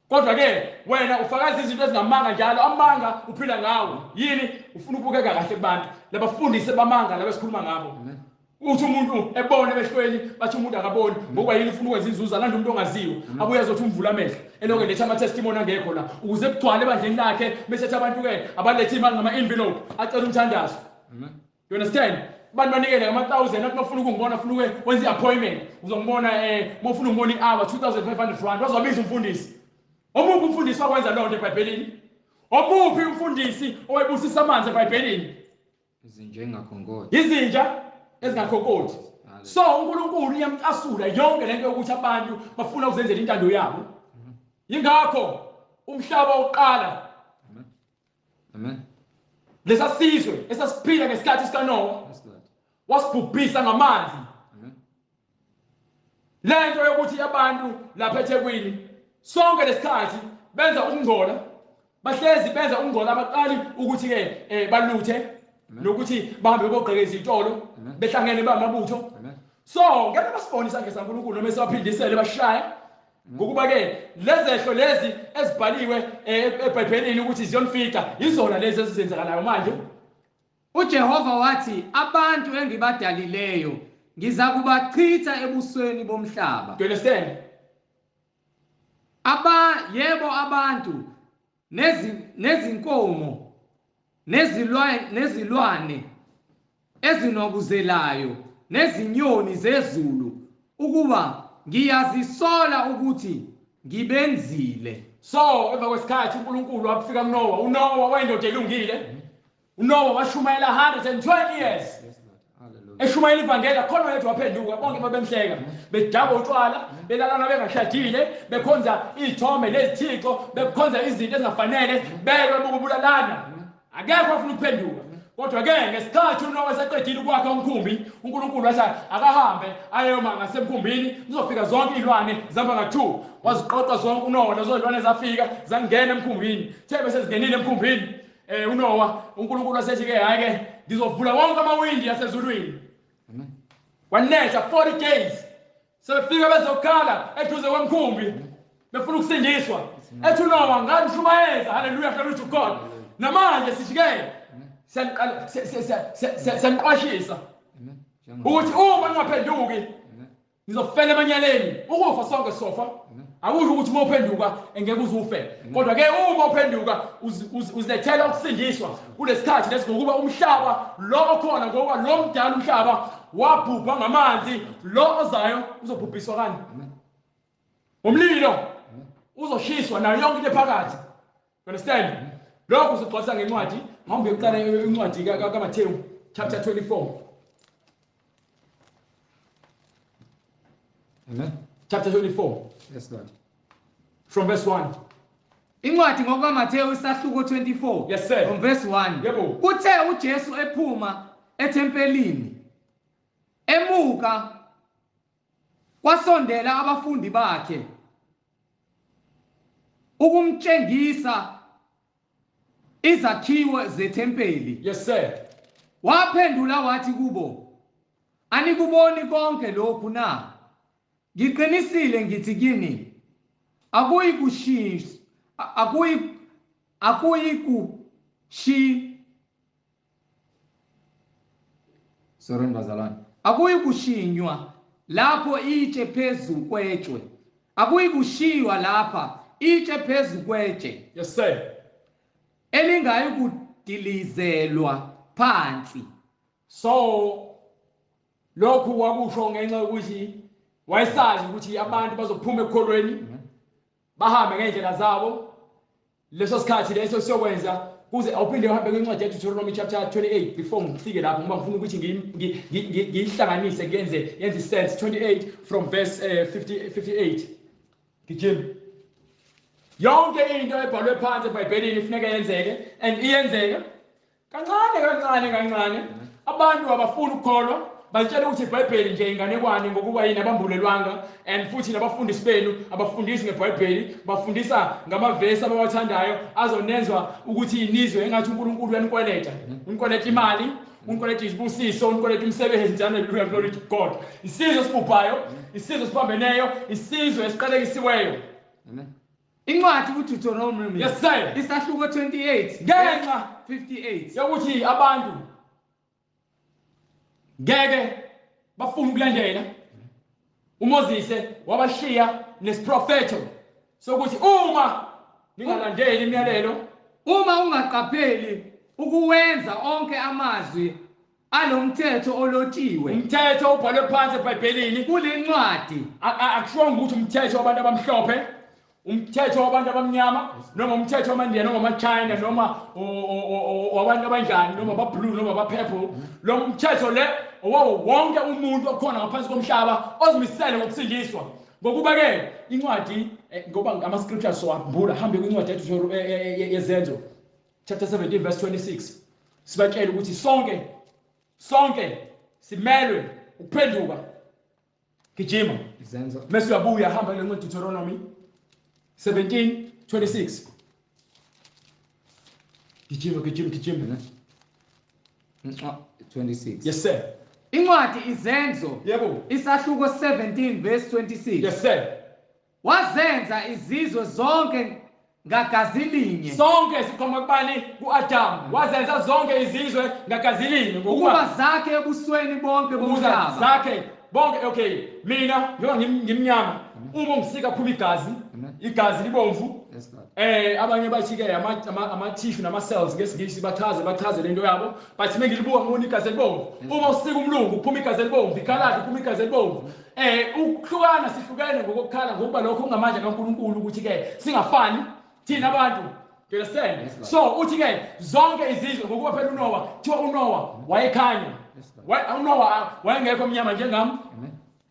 Kodwa ke wena ufakaza izinto ezingamanga njalo, amanga uphila ngawo. Yini? Ufuna ukubukeka kahle kubantu. Labafundisi bamanga laba esikhuluma ngabo. Uthi umuntu ebone emehlweni bathi umuntu akaboni ngokuba yini ufuna ukwenza inzuzo alanda umuntu ongaziwe abuye azothi umvula amehlo elokhu eletha ama-testimony angekho la ukuze kugcwale ebandleni lakhe bese ethi abantu ke abalethe imali ngama-envelope acela umthandazo. You understand? Abantu banikele ngama-1000 athi mafuna ukungibona funa uke wenze i-appointment uzongibona mawufuna ukungibona i-hour 2500 rand wazobiza umfundisi. Omuphi umfundisi wakwenza loo nto eBhayibhelini? Omuphi umfundisi owayebusisa amanzi eBhayibhelini? Izinja engakhonkoti. Izinja ezingakhonkoti. So uNkulunkulu uyamcasula yonke lento yokuthi abantu bafuna ukuzenzela intando yabo. Yingakho umhlaba uqala. Amen. Lesa sizwe esasiphila ngesikhathi sikaNoah wasibhubhisa ngamanzi. Amen. Lento yokuthi abantu lapha eThekwini sonke lesikhathi benza ukungcola, bahlezi benza ukungcola, abaqali ukuthi ke baluthe nokuthi bahambe bogqekeza izitolo behlangene bamabutho. So ngeke basibone isandla saNkulunkulu noma esibaphindisele bashaya ngokuba ke lezehlo lezi ezibhaliwe eBhayibhelini ukuthi ziyonifika izona lezi ezizenzakalayo manje. uJehova wathi abantu engibadalileyo Ngizakubachitha ebusweni bomhlaba. Do you understand? Aba yebo abantu nezinkomo nezilwane ezinokuzelayo nezinyoni zezulu ukuba ngiyazisola ukuthi ngibenzile. So emva kwesikhathi uNkulunkulu wafika kuNoah. uNoah wayindoda elungile. uNoah washumayela 120 years. Eshumayela ivangeli khona yedwa waphenduka, bonke babemhleka, bedakwa utshwala, belalana bengashadile, bekhonza izithombe nezithixo, bekhonza izinto ezingafanele, belwa bokubulalana. Akekho ofuna ukuphenduka. Kodwa ke ngesikhathi uNoah eseqedile ukwakha umkhumbi, uNkulunkulu wathi akahambe ayoma ngasemkhumbini, kuzofika zonke izilwane zihamba nga2. Waziqoqa zonke uNoah, lezo zilwane zafika zangena emkhumbini. Uthe bese zingenile emkhumbini, uNoah uNkulunkulu wasethi ke hayi ke ngizovula wonke amawindi asezulwini. Amen. Wanetha 40 days. Sebefika bezokhala eduze kwemkhumbi befuna ukusindiswa. Ethi uNoah nganishumayeza, hallelujah, glory to God. Namanje sithi ke siyaqala siyaqwashisa ukuthi uma ningaphenduki nizofela emanyaleni. Ukufa sonke sofa. Akusho ukuthi uma uphenduka engeke uze ufe, kodwa ke uma uphenduka uzilethela ukusindiswa kulesikhathi lesi, ngokuba umhlaba lo okhona, ngoba lo mdala umhlaba wabhubha ngamanzi, lo ozayo uzobhubhiswa kani? Umlilo uzoshiswa nayo yonke into ephakathi. You understand? Lokho uzogcwalisa ngencwadi. Mhlawumbe uqale incwadi kaMathewu chapter 24. Amen. Chapter 24. Yes Lord. From verse 1. Incwadi ngokukaMathewu isahluko 24. Yes sir. From verse 1. Yebo. Kuthe uJesu ephuma ethempelini emuka kwasondela abafundi bakhe ukumtshengisa izakhiwo zethempeli. Yes sir. Waphendula wathi kubo, anikuboni konke lokhu na? Ngiqinisile ngithi kini, akuyikushinywa lapho itshe phezu kwetshe, akuyikushiywa lapha itshe phezu kwetshe. Yes sir. Elingayikudilizelwa phansi. So lokhu wakusho ngenxa yokuthi wayesazi ukuthi abantu bazophuma ekukholweni bahambe ngendlela zabo. Leso sikhathi leso siyokwenza kuze awuphinde uhambe kwincwadi yeDeuteronomy chapter 28 before ngifike lapho, ngoba ngifuna ukuthi ngiyihlanganise ngenze yenze sense. 28 from verse 58. Gijima. Yonke into ebhalwe phansi eBhayibhelini ifuneka yenzeke, and iyenzeke kancane kancane kancane. Abantu abafuna ukukholwa batshela ukuthi iBhayibheli nje inganekwane, ngokuba yini abambulelwanga, and futhi nabafundisi benu abafundisi ngeBhayibheli, bafundisa ngamavesi abawathandayo azonenzwa ukuthi nizwe engathi uNkulunkulu uyanikweleta, unikweleta imali, unikweleta izibusiso, unikweleta umsebenzi. Hallelujah, glory to God. Isizwe esibhubhayo, isizwe esiphambeneyo, isizwe esiqalekisiweyo. Amen. Incwadi uDeuteronomy. Yes sir. Isahluko 28 ngenxa 58 yokuthi abantu ngeke bafuna ukulandela uMoses, wabashiya nesiprofeto sokuthi uma ningalandeli imiyalelo, uma ungaqapheli ukuwenza onke amazwi alomthetho olotshiwe, umthetho ubhalwe phansi eBhayibhelini kulencwadi, akusho ukuthi umthetho wabantu abamhlophe, umthetho wabantu abamnyama, noma umthetho wamaNdiya, noma amaChina, noma wabantu abanjani, noma abablue, noma abapurple. Lo mthetho le owawo wonke umuntu okhona ngaphansi komhlaba ozimisele ngokusindiswa. Ngokuba ke incwadi, ngoba ama scriptures sowambula, hambe kwincwadi yethu yeZenzo chapter 17 verse 26, sibatshela ukuthi sonke sonke simelwe ukuphenduka. Gijima. Izenzo. Mase uyabuya hamba le ncwadi Deuteronomy 17:26. Gijima gijima gijima. 26. Yes sir. Incwadi Izenzo. Yebo. Isahluko 17 verse 26. Yes sir. Wazenza izizwe zonke Ngagazi linye. Sonke siqhamuka kubani? Ku-Adam. Wazenza zonke izizwe ngagazi linye ngokuba zakhe ebusweni bonke bomhlaba. Zakhe bonke. Okay, mina njengoba ngimnyama, uma ungisika phuma igazi, igazi libomvu. Abanye bathi ke ama tissue nama cells ngesingisi, bachaze lento yabo, but mengilibuka ngibona igazi elibomvu. Uma usika umlungu kuphuma igazi elibomvu, ikhaladi kuphuma igazi elibomvu. Ukuhlukana sihlukene ngokukhala, ngokuba lokho kungamandla kaNkulunkulu ukuthi ke singafani thina abantu. You understand? So uthi ke zonke izizwe, ngokuba phela uNoah, kuthiwa uNoah wayekhanya. uNoah wayengekho emnyama njengami.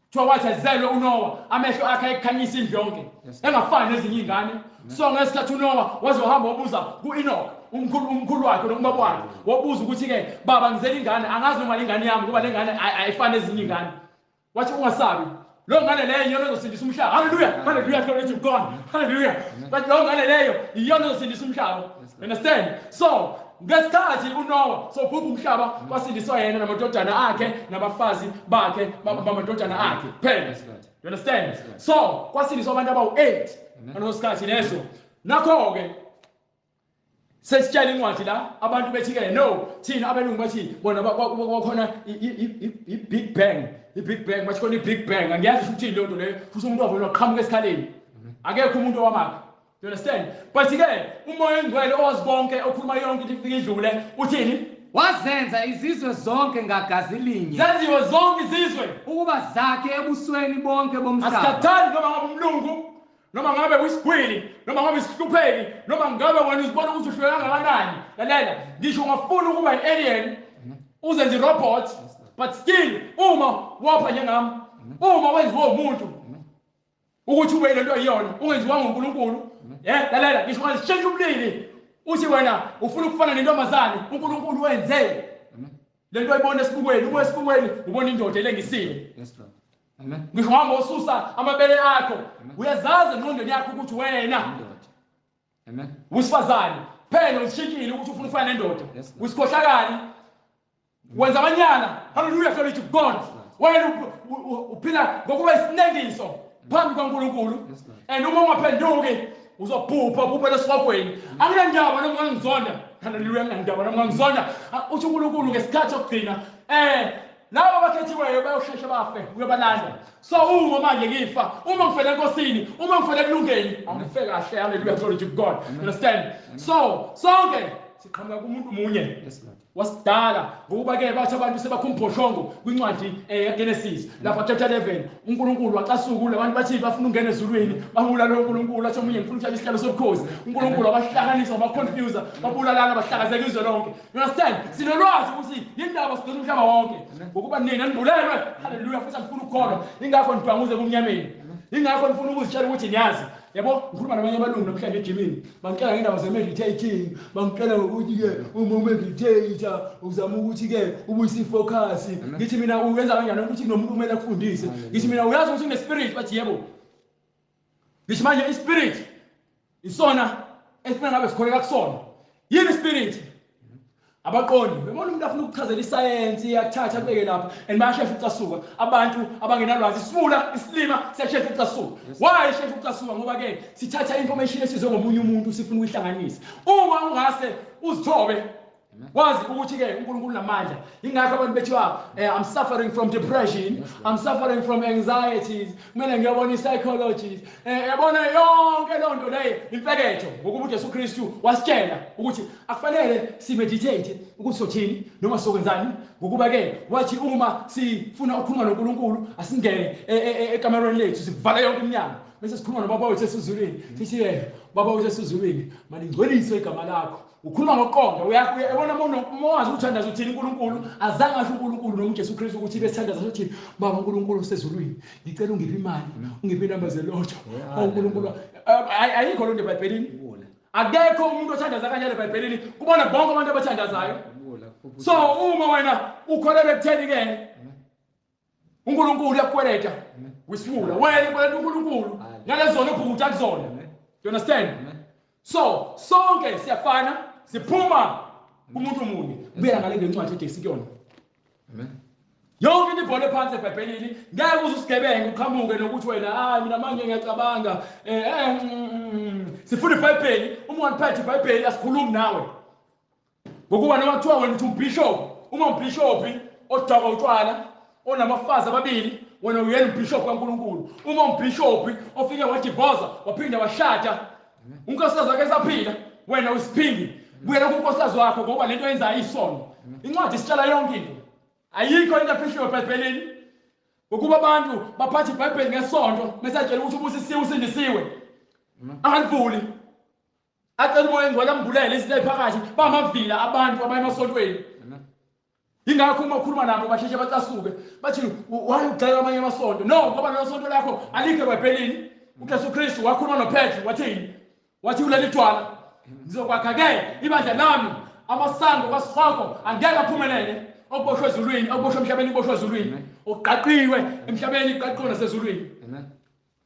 Kuthiwa wathi ezelwe uNoah, amehlo akhe ayekhanyisa indlu yonke, engafani nezinye izingane. So ngesikhathi uNoah wazohamba wabuza ku-Enoch, umkhulu wakhe nokubaba wakhe, wabuza ukuthi ke baba, ngizele ingane, angazi noma lengane yami, ngoba lengane ayifani nezinye izingane. Wathi ungasabi, lo ngane leyo iyona ezosindisa umhlaba. Hallelujah, hallelujah, glory to God, hallelujah. But lo ngane leyo iyona ezosindisa umhlaba. Understand? So ngesikhathi uNoah sobhubha umhlaba, kwasindiswa yena namadodana akhe nabafazi bakhe bamadodana akhe phela. You understand? So kwasindiswa abantu abawu-8 ngaleso sikhathi leso. Nakho-ke sesitshela incwadi la, abantu bethi-ke no, thina abelungu bathi bona kwakhona i-Big Bang, i-Big Bang, bathi khona i-Big Bang. Angiyazi ukuthi uthini leyo nto leyo, futhi umuntu wavele waqhamuka esikhaleni, akekho umuntu owamakha. You understand? But-ke uMoya oNgcwele owazi konke, okhuluma yonke into ifike idlule, uthini? Wazenza izizwe zonke ngagazi linye. Zenziwe zonke izizwe ukuba zakhe ebusweni bonke bomhlaba. Asikhathali noma ngabe umlungu, noma ngabe uyisigwili, noma ngabe isihlupheki, noma ngabe wena uzibona ukuthi uhluleka kangakanani. Lalela, ngisho ungafuna ukuba i-alien, uzenze i-robot, but still uma wapha njengami, uma wenziwe umuntu ukuthi ube lento eyiyona, ungenziwanga uNkulunkulu. Lalela, ngisho ungazishintsha ubulili, uthi wena ufuna ukufana nentombazane, uNkulunkulu wenze lento oyibona esibukweni, ubuye esibukweni ubona indoda elengisile. Yes, Lord. Amen. Ngisho uhamba ususa amabele akho, uyazazi engqondweni yakho ukuthi wena Indoda. Amen. wesifazane, phela uzishintshile ukuthi ufuna ukufana nendoda. Yes, Lord. Usikhohlakali, wenza amanyala. Hallelujah, glory to God. Wena uphila ngokuba isinengiso phambi kwaNkulunkulu. Yes, Lord. And uma ungaphenduki uzobhubha, ubhubhele esihogweni. Anginandaba noma ungangizonda. Hallelujah, anginandaba noma ungangizonda. Uthi uNkulunkulu ngesikhathi sokugcina, laba abakhethiweyo bayosheshe bafe, uyobalanda. So uma manje ngifa, uma ngifele enkosini, uma ngifele ekulungeni, angife kahle. Hallelujah, glory to God. You understand? So sonke siqhamuka kumuntu munye. Yes, Lord. Wasidala ngokuba ke bathi abantu sebakhumphosongo kwincwadi yeGenesis lapha chapter 11, uNkulunkulu wacasuka, abantu bathi bafuna ukungena ezulwini, babulala uNkulunkulu. Athi omunye, ngifuna ukuthatha isihlalo sobukhosi. uNkulunkulu wabahlanganisa, wabaconfuse, babulalana, bahlakazeka izwe lonke. You understand? Sinolwazi ukuthi yindaba sigcina umhlaba wonke, ngokuba nina nibulelwe. Hallelujah. Futhi anifuna ukukholwa, ingakho nidwanguze kumnyameni, ingakho nifuna ukuzitshela ukuthi niyazi. Yabo, ngikhuluma nabanye abalungu namhlanje ejimini, bangitshela ngendaba ze-meditating, bangitshela ngokuthi-ke uma umeditata uzama ukuthi-ke ubuyise ifocus. Ngithi mina, uyenza kanjani ukuthi kunomuntu kumele akufundise? Ngithi mina, uyazi ukuthi kune-spirit? Bathi yebo. Ngithi manje i-spirit isona esifuna ngabe sikholeka kusona yini i-spirit? Abaqondi. Bebona umuntu afuna ukuchazela isayensi, iyakuthatha kubeke lapha, and bayashesha ukucasuka abantu abangenalwazi. Isifula isilima siyashesha ukucasuka. Why shesha ukucasuka? Ngoba-ke sithatha information esizwe ngomunye umuntu, sifuna ukuyihlanganisa. Uma ungase uzithobe, wazi ukuthi-ke uNkulunkulu namandla. Ingakho abantu bethiwa, I'm suffering from depression, I'm suffering from anxieties, kumele ngiyobona i-psychologist. Yabona yonke loo nto leyo imfeketho, ngokuba uJesu Kristu wasitshela ukuthi akufanele simeditate ukuthi sothini noma sokwenzani, ngokuba-ke wathi uma sifuna ukukhuluma noNkulunkulu, asingene ekamerweni lethu, sivale yonke iminyango, bese sikhuluma noBaba wethu esezulwini, sithi-ke, "Baba wethu esezulwini, malingcweliswe igama lakho." Ukhuluma ngokuqonda. Uyabona, uma wazi ukuthandaza uthini uNkulunkulu, azange asho uNkulunkulu noma uJesu Kristu ukuthi besithandaza sothi, "Baba uNkulunkulu osezulwini, ngicela ungiphe imali, ungiphe inamba zelotho." Oh uNkulunkulu, ayikho loo nto eBhayibhelini. Ubuwula. Akekho umuntu othandaza kanjalo eBhayibhelini kubona bonke abantu abathandazayo. Ubuwula. So uma wena ukholelwa ekutheni-ke uNkulunkulu uyakukweleta, wisiwula wena, ukweleta uNkulunkulu ngalezona obhukuda kuzona. You understand? So sonke siyafana, siphuma kumuntu munye. Buyela ngale ngencwadi edesikuyona. Amen. Yonke into ibhalwe phansi eBhayibhelini. Ngeke uze usigebenge uqhamuke nokuthi wena hayi mina manje ngiyacabanga sifuna iBhayibheli. Uma ungaliphethe iBhayibheli asikhulumi nawe. Ngokuba noma kuthiwa wena uthi umbishop, uma umbishop odakwa utshwala onabafazi ababili, wena uyena umbishop kaNkulunkulu. Uma umbishop ofike wadivoza waphinda washada, unkosikazi wakhe esaphila, wena usiphingi. Buyela kunkosikazi wakho ngoba lento oyenzayo isono. Incwadi isitshela yonke into. Ayikho into efihliwe eBhayibhelini. Ngokuba abantu baphatha iBhayibheli ngesonto bese atshela ukuthi ubusisiwe usindisiwe. Angalivuli. Acela uMoya oNgcwele ambulele izinto eziphakathi, bamavila abantu abaya emasontweni. Ingakho uma ukhuluma nabo basheshe bacasuke, bathi why ugxeka amanye amasonto? No, ngoba lelo sonto lakho alikho eBhayibhelini. UJesu Kristu wakhuluma noPetru wathini? Wathi kuleli dwala ngizokwakha ke ibandla lami, amasango kasihogo angeke aphumelele. Okuboshwe ezulwini, okuboshwe emhlabeni kuboshwe ezulwini, okuqaqiwe emhlabeni kuqaqiwe nasezulwini. Amen.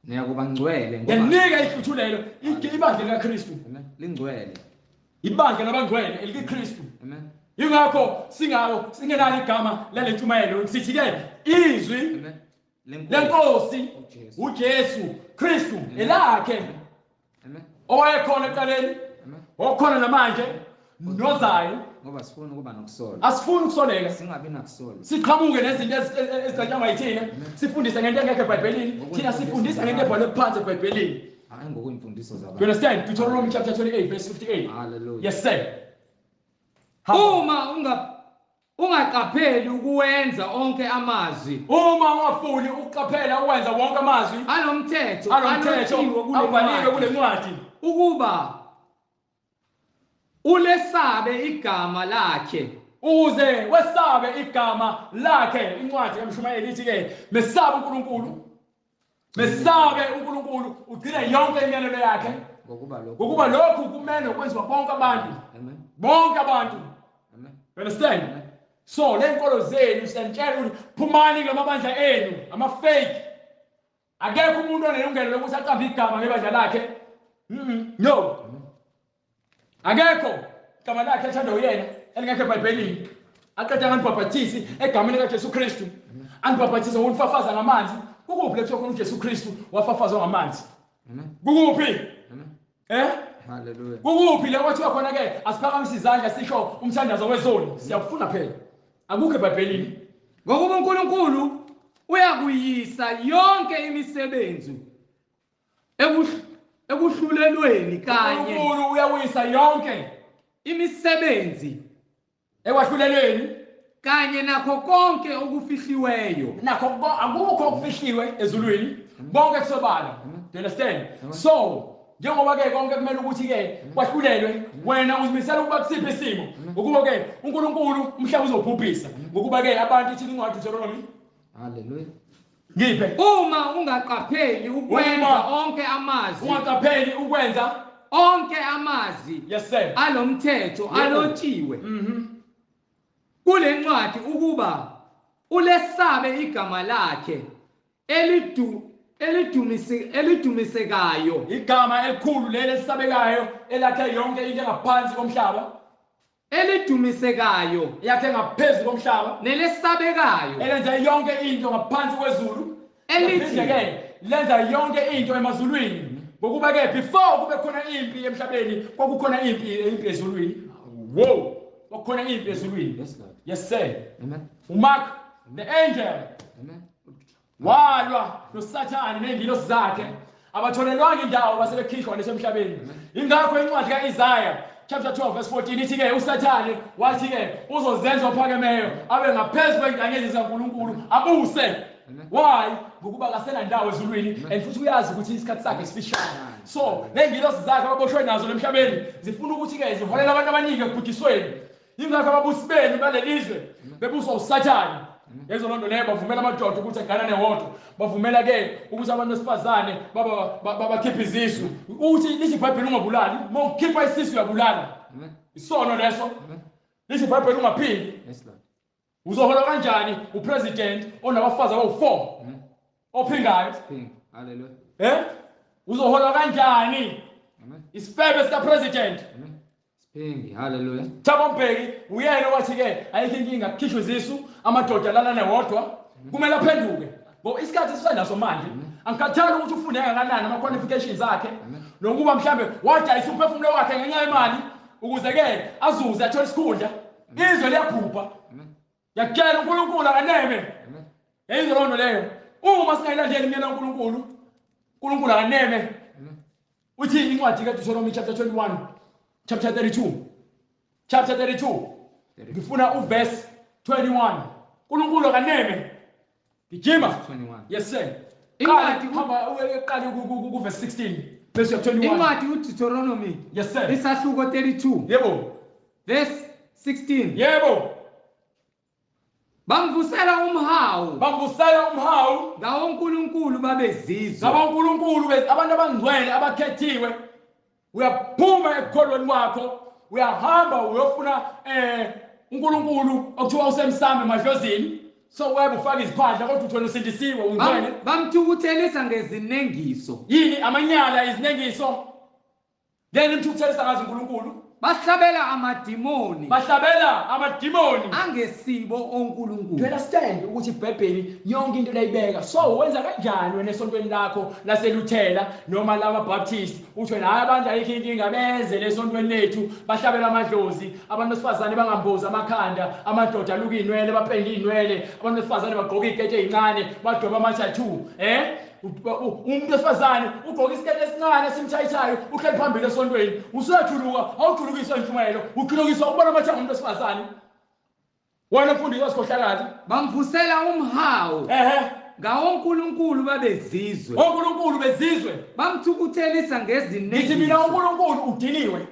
Niyakuba ngcwele ngoba ngiyanika ihluthulelo ibandla likaKristu. Amen. Lingcwele. Ibandla labangcwele elikaKristu. Amen. Ingakho singalo singenalo igama lale ntshumayelo, sithi ke izwi Amen. lenkosi uJesu Kristu elakhe. Amen. Owayekhona ekuqaleni, okhona namanje, nozayo. Ngoba sifuna ukuba nokusola. Asifuni ukusoleka. Singabi nakusola. Siqhamuke nezinto ezicatshangwa yithina, sifundise ngento engekho eBhayibhelini. Thina sifundisa ngento ebhalwe phansi eBhayibhelini. Hayi ngokuyimfundiso zabantu. You understand? Deuteronomy chapter 28 verse 58. Hallelujah. Yes sir. Uma ungaqapheli ukuwenza onke amazwi, uma ungafuni ukuqaphela ukwenza wonke amazwi alomthetho abhaliwe kule ncwadi, ukuba ulesabe igama lakhe, ukuze wesabe igama lakhe. Incwadi kaMshumayeli ithi ke mesabe uNkulunkulu, mesabe uNkulunkulu, ugcine yonke imiyalelo yakhe, ngokuba lokhu kumele kwenziwa bonke abantu. Amen. Bonke abantu. Amen. You understand? So le nkolo zenu siyanitshela ukuthi phumani kulamabandla enu ama-fake. Akekho umuntu onelungelo lokuthi aqambe igama ngebandla lakhe. No. Akekho igama lakhe ethandwa uyena elingekho eBhayibhelini. Aqeda nganibhabhathisi egameni likaJesu Kristu. Anibhabhathise ngokunifafaza ngamanzi. Kukuphi lethiwa khona uJesu Kristu wafafazwa ngamanzi? Kukuphi? Hallelujah. Kukuphi le kwathiwa khona ke asiphakamise izandla sisho umthandazo wezoni? Siyakufuna phela. Akukho eBhayibhelini. Ngokuba uNkulunkulu uyakuyisa yonke imisebenzi ekuhlulelweni kanye. uNkulunkulu uyakuyisa yonke imisebenzi ekwahlulelweni kanye nakho konke okufihliweyo. Nakho akukho okufihliwe ezulwini, konke kusobala. Do you understand? So njengoba ke konke kumele ukuthi ke kwahlulelwe, wena uzimisela ukuba kusiphi isimo? Ukuba ke uNkulunkulu umhlaba uzobhubhisa, ngokuba ke abantu ithi incwadi Deuteronomy. Hallelujah. Ngiphe. Uma ungaqapheli ukwenza onke amazwi, ungaqapheli ukwenza onke amazwi, yes sir, alomthetho alotshiwe kule ncwadi, ukuba ulesabe igama lakhe elidumisekayo, igama elikhulu leli elisabekayo elakhe yonke into engaphansi komhlaba, elidumisekayo yakhe ngaphezulu komhlaba, nelesabekayo, elenza yonke into ngaphansi kwezulu, elithi ke lenza yonke into emazulwini. Ngokuba ke before kube khona impi emhlabeni kwakukhona impi ezulwini. Wow, kwakukhona impi ezulwini. Yes Lord. Yes sir. Amen. uMark the angel Amen. walwa noSathane nezingilosi zakhe, abatholelwanga indawo basebekhishwa lesemhlabeni. Ingakho incwadi kaIsaiah chapter 12 verse 14 ithi ke uSathane wathi ke uzozenza ophakemeyo abe ngaphezu kwenkanyezi zikaNkulunkulu abuse. Why? Ngokuba kasena ndawo ezulwini, and futhi uyazi ukuthi isikhathi sakhe sifishane. So nezingilosi zakhe ababoshwe nazo lemhlabeni zifuna ukuthi ke ziholele abantu abaningi ekubhujisweni. Ingakho ababusi benu balelizwe bebuswa uSathane. Lezo lonto leyo bavumela amadoda ukuthi aganane wodwa, bavumela ke ukuthi abantu besifazane babakhiphe izisu. Uthi lithi iBhayibheli ungabulali, uma ukhipha isisu uyabulala. Isono leso. Lithi iBhayibheli ungaphindi. Yes Lord. Uzohola kanjani upresident onabafazi abawu4 ophingayo? Hallelujah. Uzohola kanjani? Amen. Isifebe sika president. Amen. Siphingi, hallelujah. Thabo Mbeki uyena owathi ke ayikho inkinga kukhishwe izisu, amadoda alalane wodwa, kumele aphenduke. Ngoba isikhathi sisanaso manje. Angikhathali ukuthi ufunde kangakanani ama qualifications akhe, nokuba mhlambe wadayisa umphefumulo wakhe ngenxa yemali ukuze ke azuze athole isikhundla. Izwe liyabhubha. Ngiyakutshela uNkulunkulu akaneme. Yayizwe loo nto leyo. Uma singayilandeli imiyalo kaNkulunkulu, uNkulunkulu akaneme. Uthi incwadi kaDeuteronomy chapter 21, chapter 32. Chapter 32. Ngifuna uverse 21. uNkulunkulu akaneme. Gijima. 21. Yes sir. Incwadi Hamba uqale ku verse 16 bese uya 21. Incwadi uDeuteronomy Yes sir. isahluko 32 Yebo. verse 16. Yebo. Bamvusela umhawu. Bamvusela umhawu. Ngawonkulunkulu babezizwe. Ngabonkulunkulu abantu abangcwele abakhethiwe. Uyaphuma ekukholweni kwakho, uyahamba uyofuna uNkulunkulu okuthiwa usemsamo emadlozini. So webe ufaka iziphandla kodwa uthole usindisiwe ungcwele. Bamthukuthelisa ngezinengiso. Yini amanyala izinengiso? Ngeke nimthukuthelisa ngazo uNkulunkulu. Bahlabela amadimoni. Bahlabela amadimoni angesibo oNkulunkulu. You understand ukuthi iBhayibheli yonke into layibeka. So wenza kanjani wena esontweni lakho laseLuthela noma lamaBaptist uthi wena hayi abantu ayikho inkinga beze lesontweni lethu bahlabela amadlozi, abantu besifazane bangambozi amakhanda, amadoda aluka inwele, bapende inwele, abantu besifazane bagqoka iziketi ezincane, badoba ama-tattoo, Umuntu wesifazane ugqoka isiketi esincane esimthayithayo, uhleli phambili esontweni, usuyajuluka, awujulukiswa intshumayelo, ujulukiswa ukubona amathanga omuntu wesifazane. Wena mfundisi wasikhohlakali. Bamvusela umhawu. Ngawonkulunkulu babezizwe. Onkulunkulu bezizwe. Bamthukuthelisa ngezinengiso. Ngithi mina uNkulunkulu udiniwe.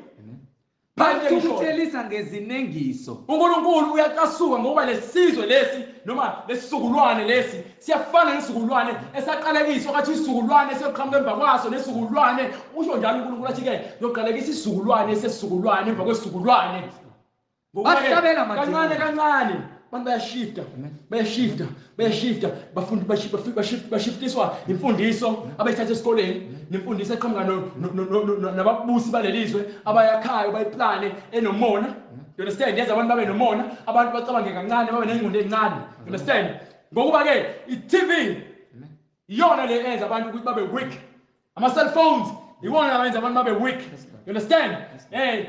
Bamthukuthelisa ngezinengiso. uNkulunkulu uyacasuka ngoba lesizwe lesi noma lesisukulwane lesi siyafana nesizukulwane esaqalekiswa, kathi isizukulwane esiyoqhamuka emva kwaso nesizukulwane. Usho njalo uNkulunkulu athi ke yoqalekisa isizukulwane sesizukulwane emva kwesizukulwane. Bahlabela amadimoni. Kancane kancane abantu bayashifta, bayashifta, bayashifta, bafundi bashiftiswa imfundiso abayithatha esikoleni, nemfundiso eqhamuka nababusi balelizwe abayakhayo bayiplane enomona. You understand? Yenza abantu babe nomona, abantu bacabange kancane, babe nengqondo encane. You understand? Ngokuba ke i-TV iyona le enza abantu ukuthi babe weak. Ama cellphones iwona ayenza abantu babe weak. You understand?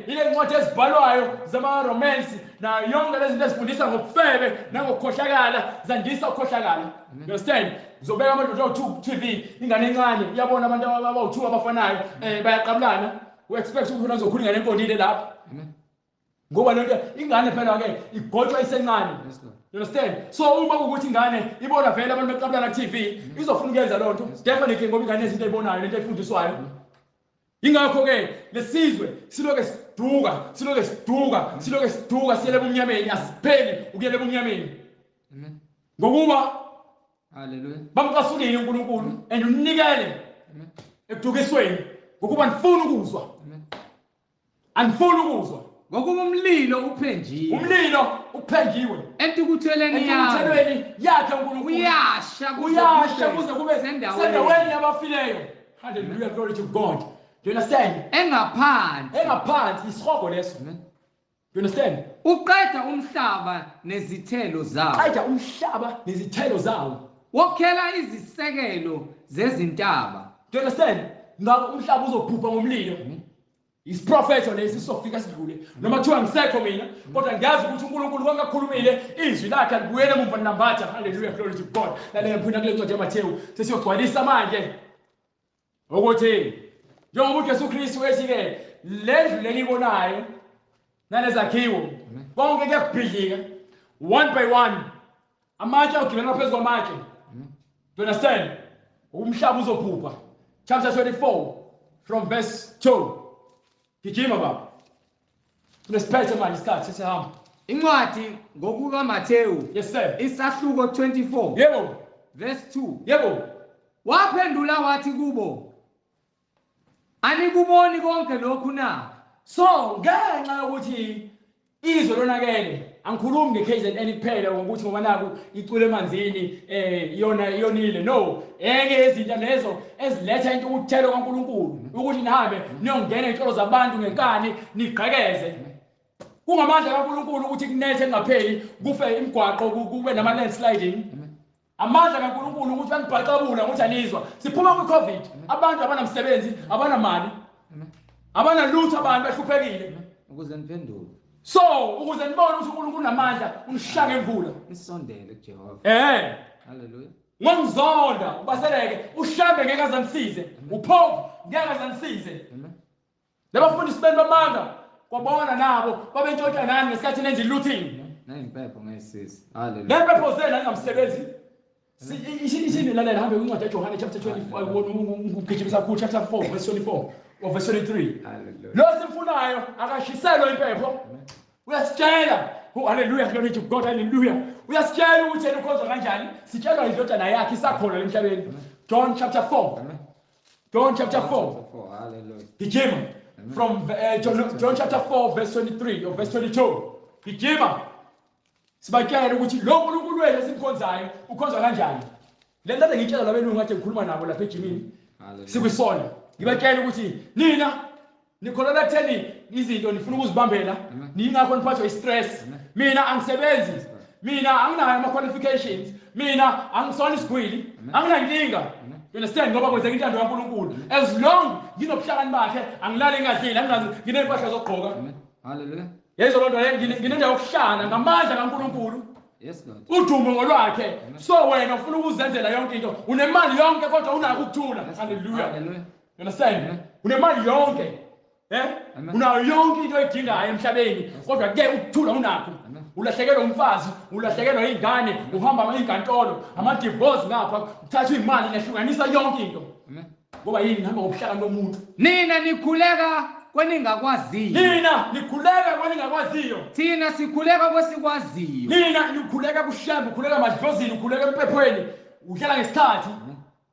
Ile ncwadi ezibhalwayo zama romance na yonke lezi zinto ezifundisa ngobufebe nangokukhohlakala zandisa ukukhohlakala. You understand? Uzobeka amadoda awu-2 TV, ingane encane iyabona abantu abawu-2 abafanayo, bayaqabulana. We expect ukuthi uzokhula ingane eqondile lapho. Ngoba lento ingane phela ke igotshwa isencane. You understand? So uma ukuthi ingane ibona vele abantu beqabulana ku TV, izofuna ukuyenza lonto. Definitely ngoba ingane izinto ezibonayo lento efundiswayo. Ingakho ke lesizwe siloke siduka, siloke siduka, siloke siduka siyele ebumnyameni, asipheli ukuyela ebumnyameni. Amen. Ngokuba hallelujah bamcasulile uNkulunkulu and unikele ekudukisweni ngokuba nifuna ukuzwa. Amen. Anifuni ukuzwa. Ngokuba umlilo uphenjiwe. Umlilo uphenjiwe. Entukuthelweni yakhe. Yakhe uNkulunkulu. Uyasha kuze kube sendaweni yabafileyo. Hallelujah, glory to God. Do you understand? Engaphansi. Engaphansi isihogo leso. Amen. Do you understand? Uqeda umhlaba nezithelo zawo. Uqeda umhlaba nezithelo zawo. Wokhela izisekelo zezintaba. Do you understand? Ngakho umhlaba uzobhubha ngomlilo. Isiprofetho lesi sofika sidlule. Noma kuthiwa ngisekho mina, kodwa ngiyazi ukuthi uNkulunkulu konke akukhulumile, izwi lakhe alibuyele emuva nambatha. Hallelujah, glory to God. Lalela mphuna kule ncwadi yaMathewu, sesiyogcwalisa manje. Ukuthi njengoba uJesu Kristu ethi ke le ndlu lenibonayo nalezakhiwo konke kuyabhidlika one by one, amatshe awugibela phezu kwamatshe. Do you understand? Umhlaba uzobhubha. Chapter 24 from verse 2. Gijima baba. Kunesiphethe manje isikhathi sesihamba. Incwadi ngokukaMathewu. Yes sir. Isahluko 24. Yebo. Verse 2. Yebo. Waphendula wathi kubo, anikuboni konke lokhu na? So ngenxa yokuthi izwe lonakele, angikhulumi nge-KZN kuphela ngokuthi ngoba naku icwile emanzini iyona iyonile. No, enye yezinto lezo eziletha intukuthelo kaNkulunkulu ukuthi nihambe niyongena ey'tolo zabantu ngenkani nigqekeze. Kungamandla kaNkulunkulu ukuthi kunethe kungapheli, kufe imigwaqo, kube nama-landsliding. Amandla kaNkulunkulu ukuthi banibhaxabula ukuthi anizwa. Siphuma kwi-COVID, abantu abanamsebenzi, abanamali, abanalutho, abantu bahluphekile. Ukuze niphenduke. So ukuze nibone ukuthi uNkulunkulu unamandla, unishaya ngemvula. Nisondele kuJehova. Hallelujah. Ngomzonda ubaseleke, ushambe ngeke azanisize, uphofu ngeke azanisize. Labafundisi benu bamanga kwabona nabo babentshontsha nani ngesikhathi nenza i-looting. Neyimpepho ngeyisisi. Hallelujah. Nempepho zenu angamsebenzi. Isini lalela, hambe kwincwadi yaJohane chapter 24, ugijimisa kakhulu, chapter 4 verse 24 or verse 23. Hallelujah. Lo simfunayo akashiselwe impepho. Uyasitshela. Oh, hallelujah, glory to God, hallelujah. Uyasitshela ukuthi yena ukhonzwa kanjani. Sitshelwa indodana yakhe isakhona emhlabeni. John chapter 4. John chapter 4. Hallelujah. Gijima from John chapter 4 verse 23 or verse 22. Gijima. Sibatshela ukuthi lo nkulunkulu wethu esimkhonzayo ukhonzwa kanjani. Le nto ngitshela labelungu kade ngikhuluma nabo lapha ejimini. Sikwisona. Ngibatshela ukuthi nina nikholelwa ekutheni izinto nifuna ukuzibambela, ningakho niphathwa i-stress. Mina angisebenzi. Mina anginayo ama-qualifications. Mina angisona isigwili. Anginankinga. You understand? Ngoba kwenzeka intando kaNkulunkulu. As long nginobuhlakani bakhe, angilali ngingadlile, anginazi nginempahla zokugqoka. Hallelujah. Yezo loo nto leyo, nginendawo yokuhlala ngamandla kaNkulunkulu. Yes Lord. Udumo ngolwakhe. So wena ufuna ukuzenzela yonke into. Unemali yonke kodwa unako ukuthula. Hallelujah. Hallelujah. You understand? Unemali yonke. Unayo yonke into oyidingayo emhlabeni kodwa ke ukuthula unakho. Ulahlekelwa umfazi, ulahlekelwa ingane, uhamba inkantolo, ama-divorce ngapha, uthatha imali nehlukanisa yonke into. Ngoba yini? Nihamba ngobuhlakani bomuntu. Nina nikhuleka kweningakwaziyo. Nina nikhuleka kweningakwaziyo. Thina sikhuleka kwesikwaziyo. Nina nikhuleka kushembe, ukhuleka emadlozini, ukhuleka empephweni, uhlala ngesikhathi.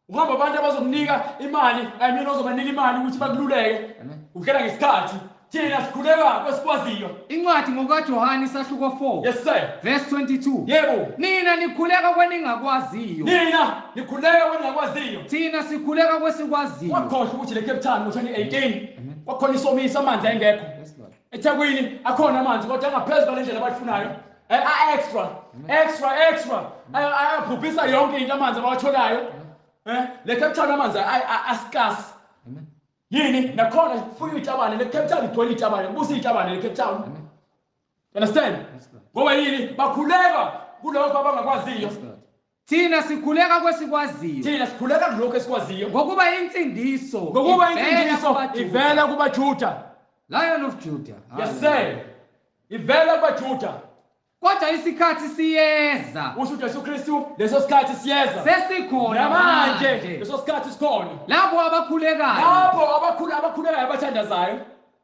Uhamba abantu abazokunika imali, I mean ozobanika imali ukuthi bakululeke. Uhlala ngesikhathi. Thina sikhuleka kwesikwaziyo. Incwadi ngokaJohane isahluko 4. Yes sir. Verse 22. Yebo. Nina nikhuleka kweningakwaziyo. Nina nikhuleka kweningakwaziyo. Thina sikhuleka kwesikwaziyo. Wakhohlwa ukuthi le Cape Town ngo-2018 kwakhona isomiso, amanzi ayengekho. eThekwini akhona amanzi kodwa angaphezulu kwale ndlela abayifunayo. Extra, extra, extra. Ayabhubhisa yonke into amanzi abawatholayo. Le Cape Town amanzi ascarce. Yini nakhona fuya itabane, le Cape Town igcwele itabane, kubusa itabane le Cape Town. Understand? Ngoba yini? Bakhuleka kulokho abangakwaziyo. Thina sikhuleka kwesikwaziyo. Thina sikhuleka kulokho esikwaziyo. Ngokuba insindiso, ngokuba insindiso ivela kubaJuda. Lion of Judah. Yes sir. Ivela kubaJuda. Kodwa isikhathi siyeza. Usho uJesu Kristu, leso sikhathi siyeza. Sesikhona manje. Leso sikhathi sikhona. Lapho abakhulekayo. Lapho abakhulekayo abathandazayo.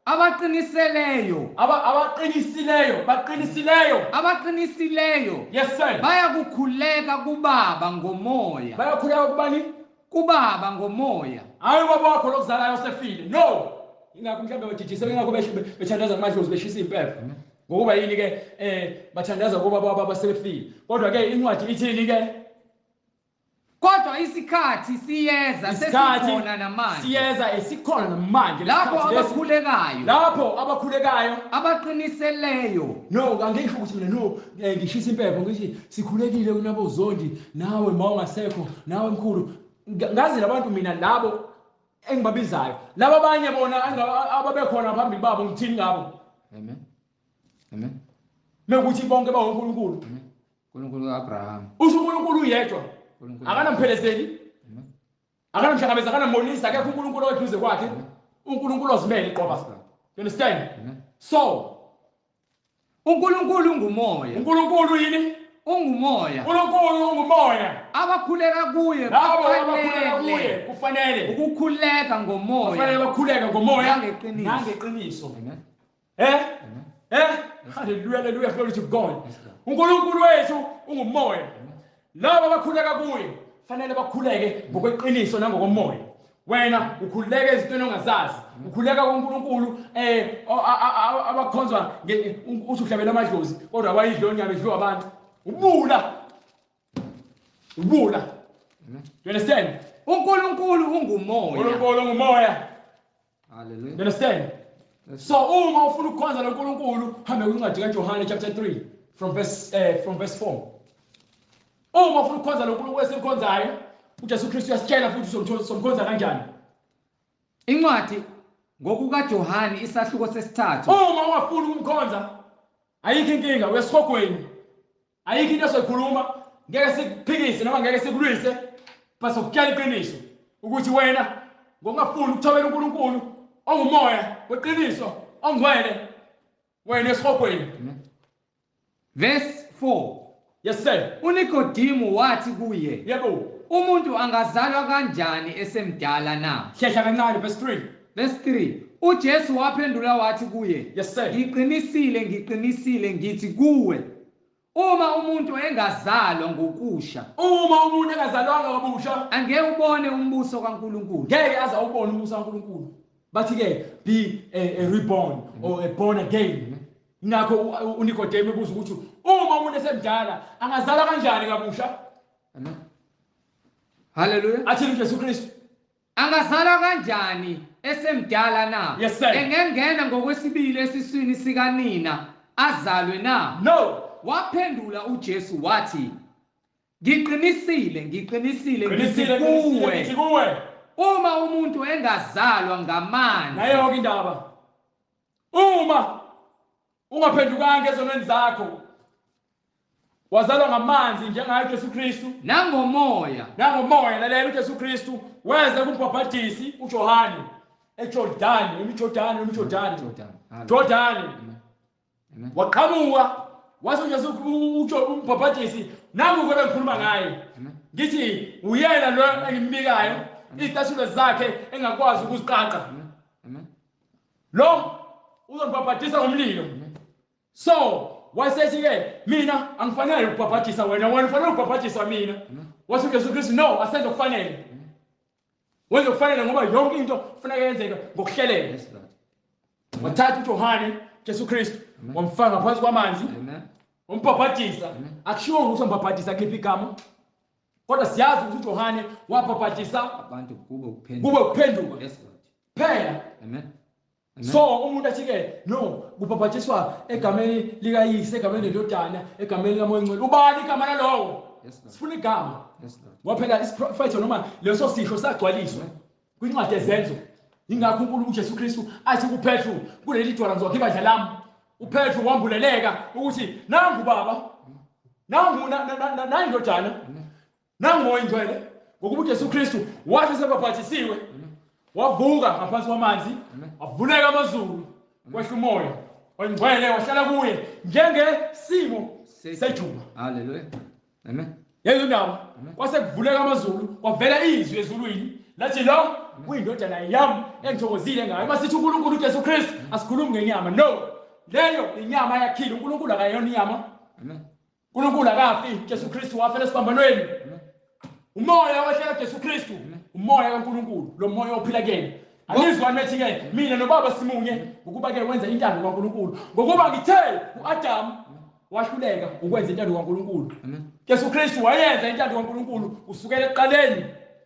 Abaqiniseleyo. Abaqinisileyo, baqinisileyo. Abaqinisileyo. Yes sir. Bayakukhuleka kuBaba ngomoya. Bayakhuleka kubani? Kubaba ngomoya. Hayi ubaba wakho lokuzalayo osefile. No. Ingakho mhlawumbe bajijise, ingakho bethandaza ngamadlozi beshisa impepho. Ngokuba yini ke bathandaza kuba baba basebefile. Kodwa ke incwadi ithini ke? Kodwa isikhathi siyeza, sesikhona namanje. Siyeza esikhona namanje. Lapho abakhulekayo. Lapho abakhulekayo. Abaqiniseleyo. No, angisho ukuthi mina no ngishisa impepho ngithi sikhulekile kunabo Zondi, nawe mawungasekho, nawe mkhulu. Ngazi labantu mina labo engibabizayo. Laba abanye bona ababekhona phambili babo ngithini ngabo? Amen. Amen. Mekuthi bonke bawoNkulunkulu. uNkulunkulu kaAbraham. Usho uNkulunkulu uyedwa. Akanamphelezeleli. Akanamhlangabezi, akanambonisi, akekho uNkulunkulu oduze kwakhe. uNkulunkulu ozimele iqoba. You understand? So uNkulunkulu ungumoya. uNkulunkulu yini? Ungumoya. uNkulunkulu ungumoya. Abakhuleka kuye, labo abakhuleka kuye kufanele ukukhuleka ngomoya. Kufanele bakhuleke ngomoya nangeqiniso. Nangeqiniso. Amen. Hallelujah, hallelujah, glory to God. uNkulunkulu wethu ungumoya. Labo abakhuleka kuye fanele bakhuleke ngokweqiniso nangokomoya. Wena ukhululeka ezintweni ongazazi, ukhuleka kuNkulunkulu abakhonzwa uthi uhlabela amadlozi kodwa abayidli onyama idliwa abantu. Ubula. Ubula. You understand? uNkulunkulu ungumoya. uNkulunkulu ungumoya. Hallelujah. You understand? So uma ufuna ukukhonza lo nkulunkulu, hambe kwincwadi kaJohane chapter 3 from verse 4. Uma ufuna ukukhonza lo nkulunkulu esimkhonzayo, uJesu Kristu uyasitshela futhi somkhonza kanjani. Incwadi ngokukaJohane isahluko sesithathu. Uma ungafuni ukumkhonza, ayikho inkinga, uyasihogweni. Ayikho into esoyikhuluma, ngeke sikuphikise noma ngeke sikulwise, bese ukutshela iqiniso ukuthi wena ngokungafuni ukuthobela uNkulunkulu ongumoya weqiniso ongcwele, wena esihogweni. Verse 4. Yes sir. uNikodemu wathi kuye, yebo, umuntu angazalwa kanjani esemdala na? Hlehla kancane, verse 3. Verse 3. uJesu waphendula wathi kuye, yes sir, ngiqinisile ngiqinisile ngithi kuwe, uma umuntu engazalwa ngokusha, uma umuntu engazalwanga kabusha, angeke ubone umbuso kaNkulunkulu. Ngeke aze awubone umbuso kaNkulunkulu. Bathi ke be a reborn or a born again. Ingakho uNikodemu ebuza ukuthi uma umuntu esemdala angazalwa kanjani kabusha? Amen. Hallelujah. Athi uJesu Kristu, angazalwa kanjani esemdala na? Yes sir. Engengena ngokwesibili esiswini sikanina azalwe na? No. Waphendula uJesu wathi, ngiqinisile ngiqinisile ngithi kuwe, uma umuntu engazalwa ngamanzi. Nayo yonke indaba. Uma ungaphendukanga ezonweni zakho, wazalwa ngamanzi njengaye uJesu Kristu, nangomoya, nangomoya. Lalela, uJesu Kristu weza kumbhabhadisi uJohane eJordani, eJordani, Jordani. Waqhamuka wathi uJesu umbhabhadisi, nangu ke bengikhuluma ngaye, ngithi uyena lo engimbikayo, izicathulo zakhe engakwazi ukuziqaqa. Lo uzongibhabhadisa ngomlilo. So wasethi ke mina angifanele ukubhabhadisa wena, wena ufanele ukubhabhadisa mina. Wathi uJesu Kristu, no, asenze okufanele. Wenze okufanele ngoba yonke into kufanele yenzeke ngokuhleleka. Wathatha uJohane Jesu Kristu wamfaka phansi kwamanzi, umbhabhadisa. Akushiwo ukuthi umbhabhadisa kuliphi igama, kodwa siyazi ukuthi uJohane wabhabhadisa abantu kube ukuphenduka, kube ukuphenduka phela. Amen. So umuntu athi ke no, kubhabhadiswa egameni likaYise, egameni leNdodana, egameni likaMoya oNgcwele. Ubani igama lalowo? Sifuna igama. Ngoba phela isiprofetho noma leso sisho sagcwaliswa kwincwadi yeZenzo. Ingakho uNkulunkulu uJesu Kristu athi kuPetru, kuleli dwala ngizokha ibandla lami. uPetru wambuleleka ukuthi nangu baba, nangu nandodana, nangu Moya oNgcwele. Ngokuba uJesu Kristu wathi sebhabhadisiwe, wavuka ngaphansi kwamanzi, wavuleka amazulu, kwehla umoya oyingcwele wahlala kuye njengesimo sejuba. Hallelujah. Amen. Yezo ndaba kwase kuvuleka amazulu, kwavela izwi ezulwini lathi, lo kuyindodana yami engithokozile ngayo. Masithi uNkulunkulu uJesu Kristu asikhulumi ngenyama. No, leyo inyama yakhile. uNkulunkulu akayona inyama. Amen. uNkulunkulu akafi. Jesu Kristu wafela esiphambanweni. Umoya wehlela Jesu Kristu, umoya kaNkulunkulu, lo moya ophila kuyena. Angizwa nethi ke mina nobaba simunye, ngokuba ke wenza intando kaNkulunkulu. Ngokuba ngithe uAdam wahluleka ukwenza intando kaNkulunkulu. Jesu Kristu wayenza intando kaNkulunkulu kusukela ekuqaleni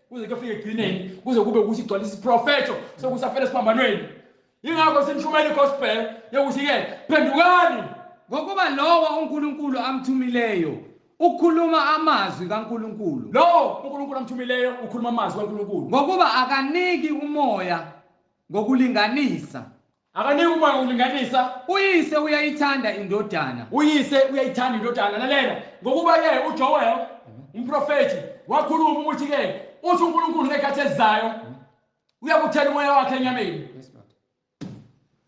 kuze kufike ekugcineni, kuze kube ukuthi igcwalisa isiprofetho sokusafela esiphambanweni. Ingakho sinishumela igospel yokuthi ke phendukani, ngokuba lowo uNkulunkulu amthumileyo ukhuluma amazwi kaNkulunkulu. Lowo uNkulunkulu amthumileyo ukhuluma amazwi kaNkulunkulu. Ngokuba akaniki umoya ngokulinganisa. Akaniki umoya ngokulinganisa. Uyise uyayithanda indodana. Uyise uyayithanda indodana. Lalela, ngokuba ke uJoel umprofeti wakhuluma ukuthi ke uthi uNkulunkulu ngekhathi ezizayo uyakuthela umoya wakhe enyameni.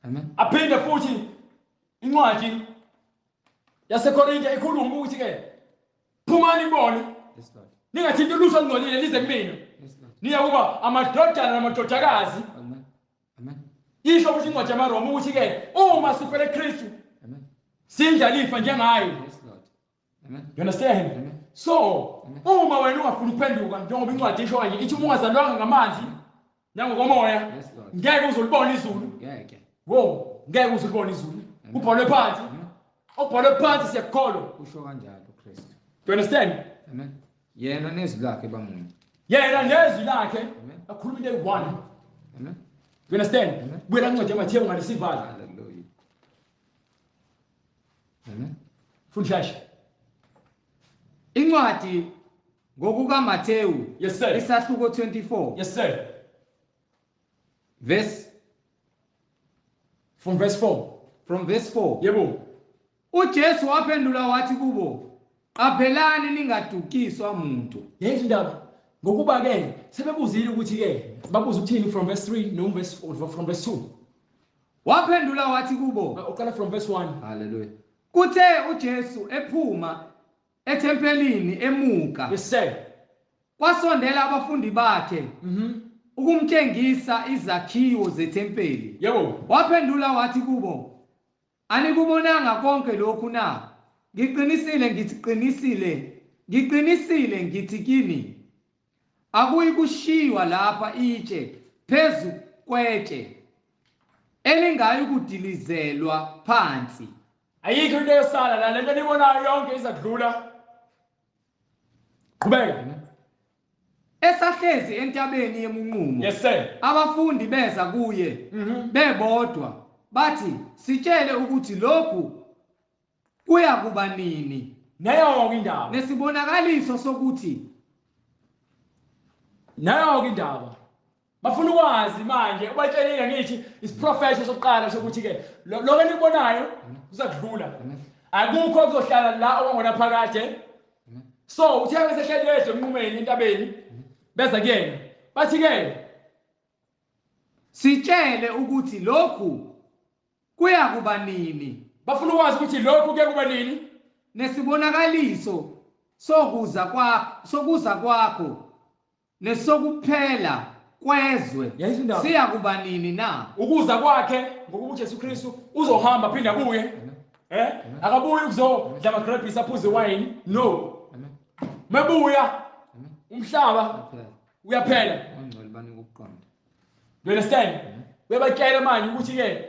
Amen. Aphinde futhi incwadi yaseKorinte ikhuluma ukuthi ke phumani ibone, ningathinti lutho olungcolile lize kumina, niyakuba amadodana namadodakazi. Amen. Isho ukuthi incwadi yamaRoma ukuthi ke uma sifele Kristu sindlalifa njengaye. You understand? Amen. So uma wena ungafuni ukuphenduka, njengoba incwadi isho kanje ithi uma ungazalwanga ngamanzi Nangokomoya. Yes, Lord. Ngeke uzolibona izulu. Ngeke. Wo, ngeke uzolibona izulu. Kubhalwe phansi. Okubhalwe phansi siyakukholwa. Usho kanjalo Kristu. Do you understand? Amen. Yena nezwi lakhe bamunye. Yena nezwi lakhe Amen. akhuluma into eyi-one. Amen. Do you understand? Amen. Buyela incwadi yaMathewu ngalesivala. Hallelujah. Amen. Funda shasha. Incwadi ngokukaMathewu Yes sir. isahluko 24 Yes sir. verse From verse 4. from verse 4. Yebo. uJesu waphendula wathi kubo, "Qaphelani ningadukiswa muntu." Yenzwe indaba. Ngokuba ke sebebuzile ukuthi ke babuza ukuthini from verse 3 no verse 4 from verse 2. Waphendula wathi kubo, Uqala from verse 1. Hallelujah. Kuthe uJesu ephuma ethempelini emuka, Yes sir. kwasondela abafundi bakhe ukumtshengisa izakhiwo zethempeli. Yebo. Waphendula wathi kubo, "Anikubonanga konke lokhu na? Ngiqinisile ngithi qinisile, ngiqinisile ngithi kini, akuyi kushiywa lapha itshe phezu kwetshe elingayi kudilizelwa phansi." Ayikho into eyosala la, lento enibonayo yonke iza kudlula. Qhubeka. Esahlezi entabeni yemunqumo, Yes sir. abafundi beza kuye bebodwa bathi, "Sitshele ukuthi lokhu kuya kuba nini, Nayo-ke indaba. nesibonakaliso sokuthi Nayo-ke indaba. Bafuna ukwazi manje, ubatshelile ngithi isiprofetho sokuqala sokuthi ke lokho enikubonayo kuza kudlula. Akukho kuzohlala la okwangona phakade. So uthe besehleli yedwa emnqumeni entabeni beza kuyena. Bathi ke sitshele ukuthi lokhu kuya kuba nini, bafuna ukwazi ukuthi lokhu kuye kuba nini, nesibonakaliso sokuza kwakho, sokuza kwakho nesokuphela kwezwe Yayizwa indaba. siya kuba nini na?" Ukuza kwakhe ngokuba uJesu Kristu uzohamba aphinda abuye. Akabuyi ukuzodla amagrapes aphuze wine. No. Amen. Mebuya umhlaba uyaphela. Ongcwele banika ukuqonda. Do you understand? Uyabatshela manje ukuthi ke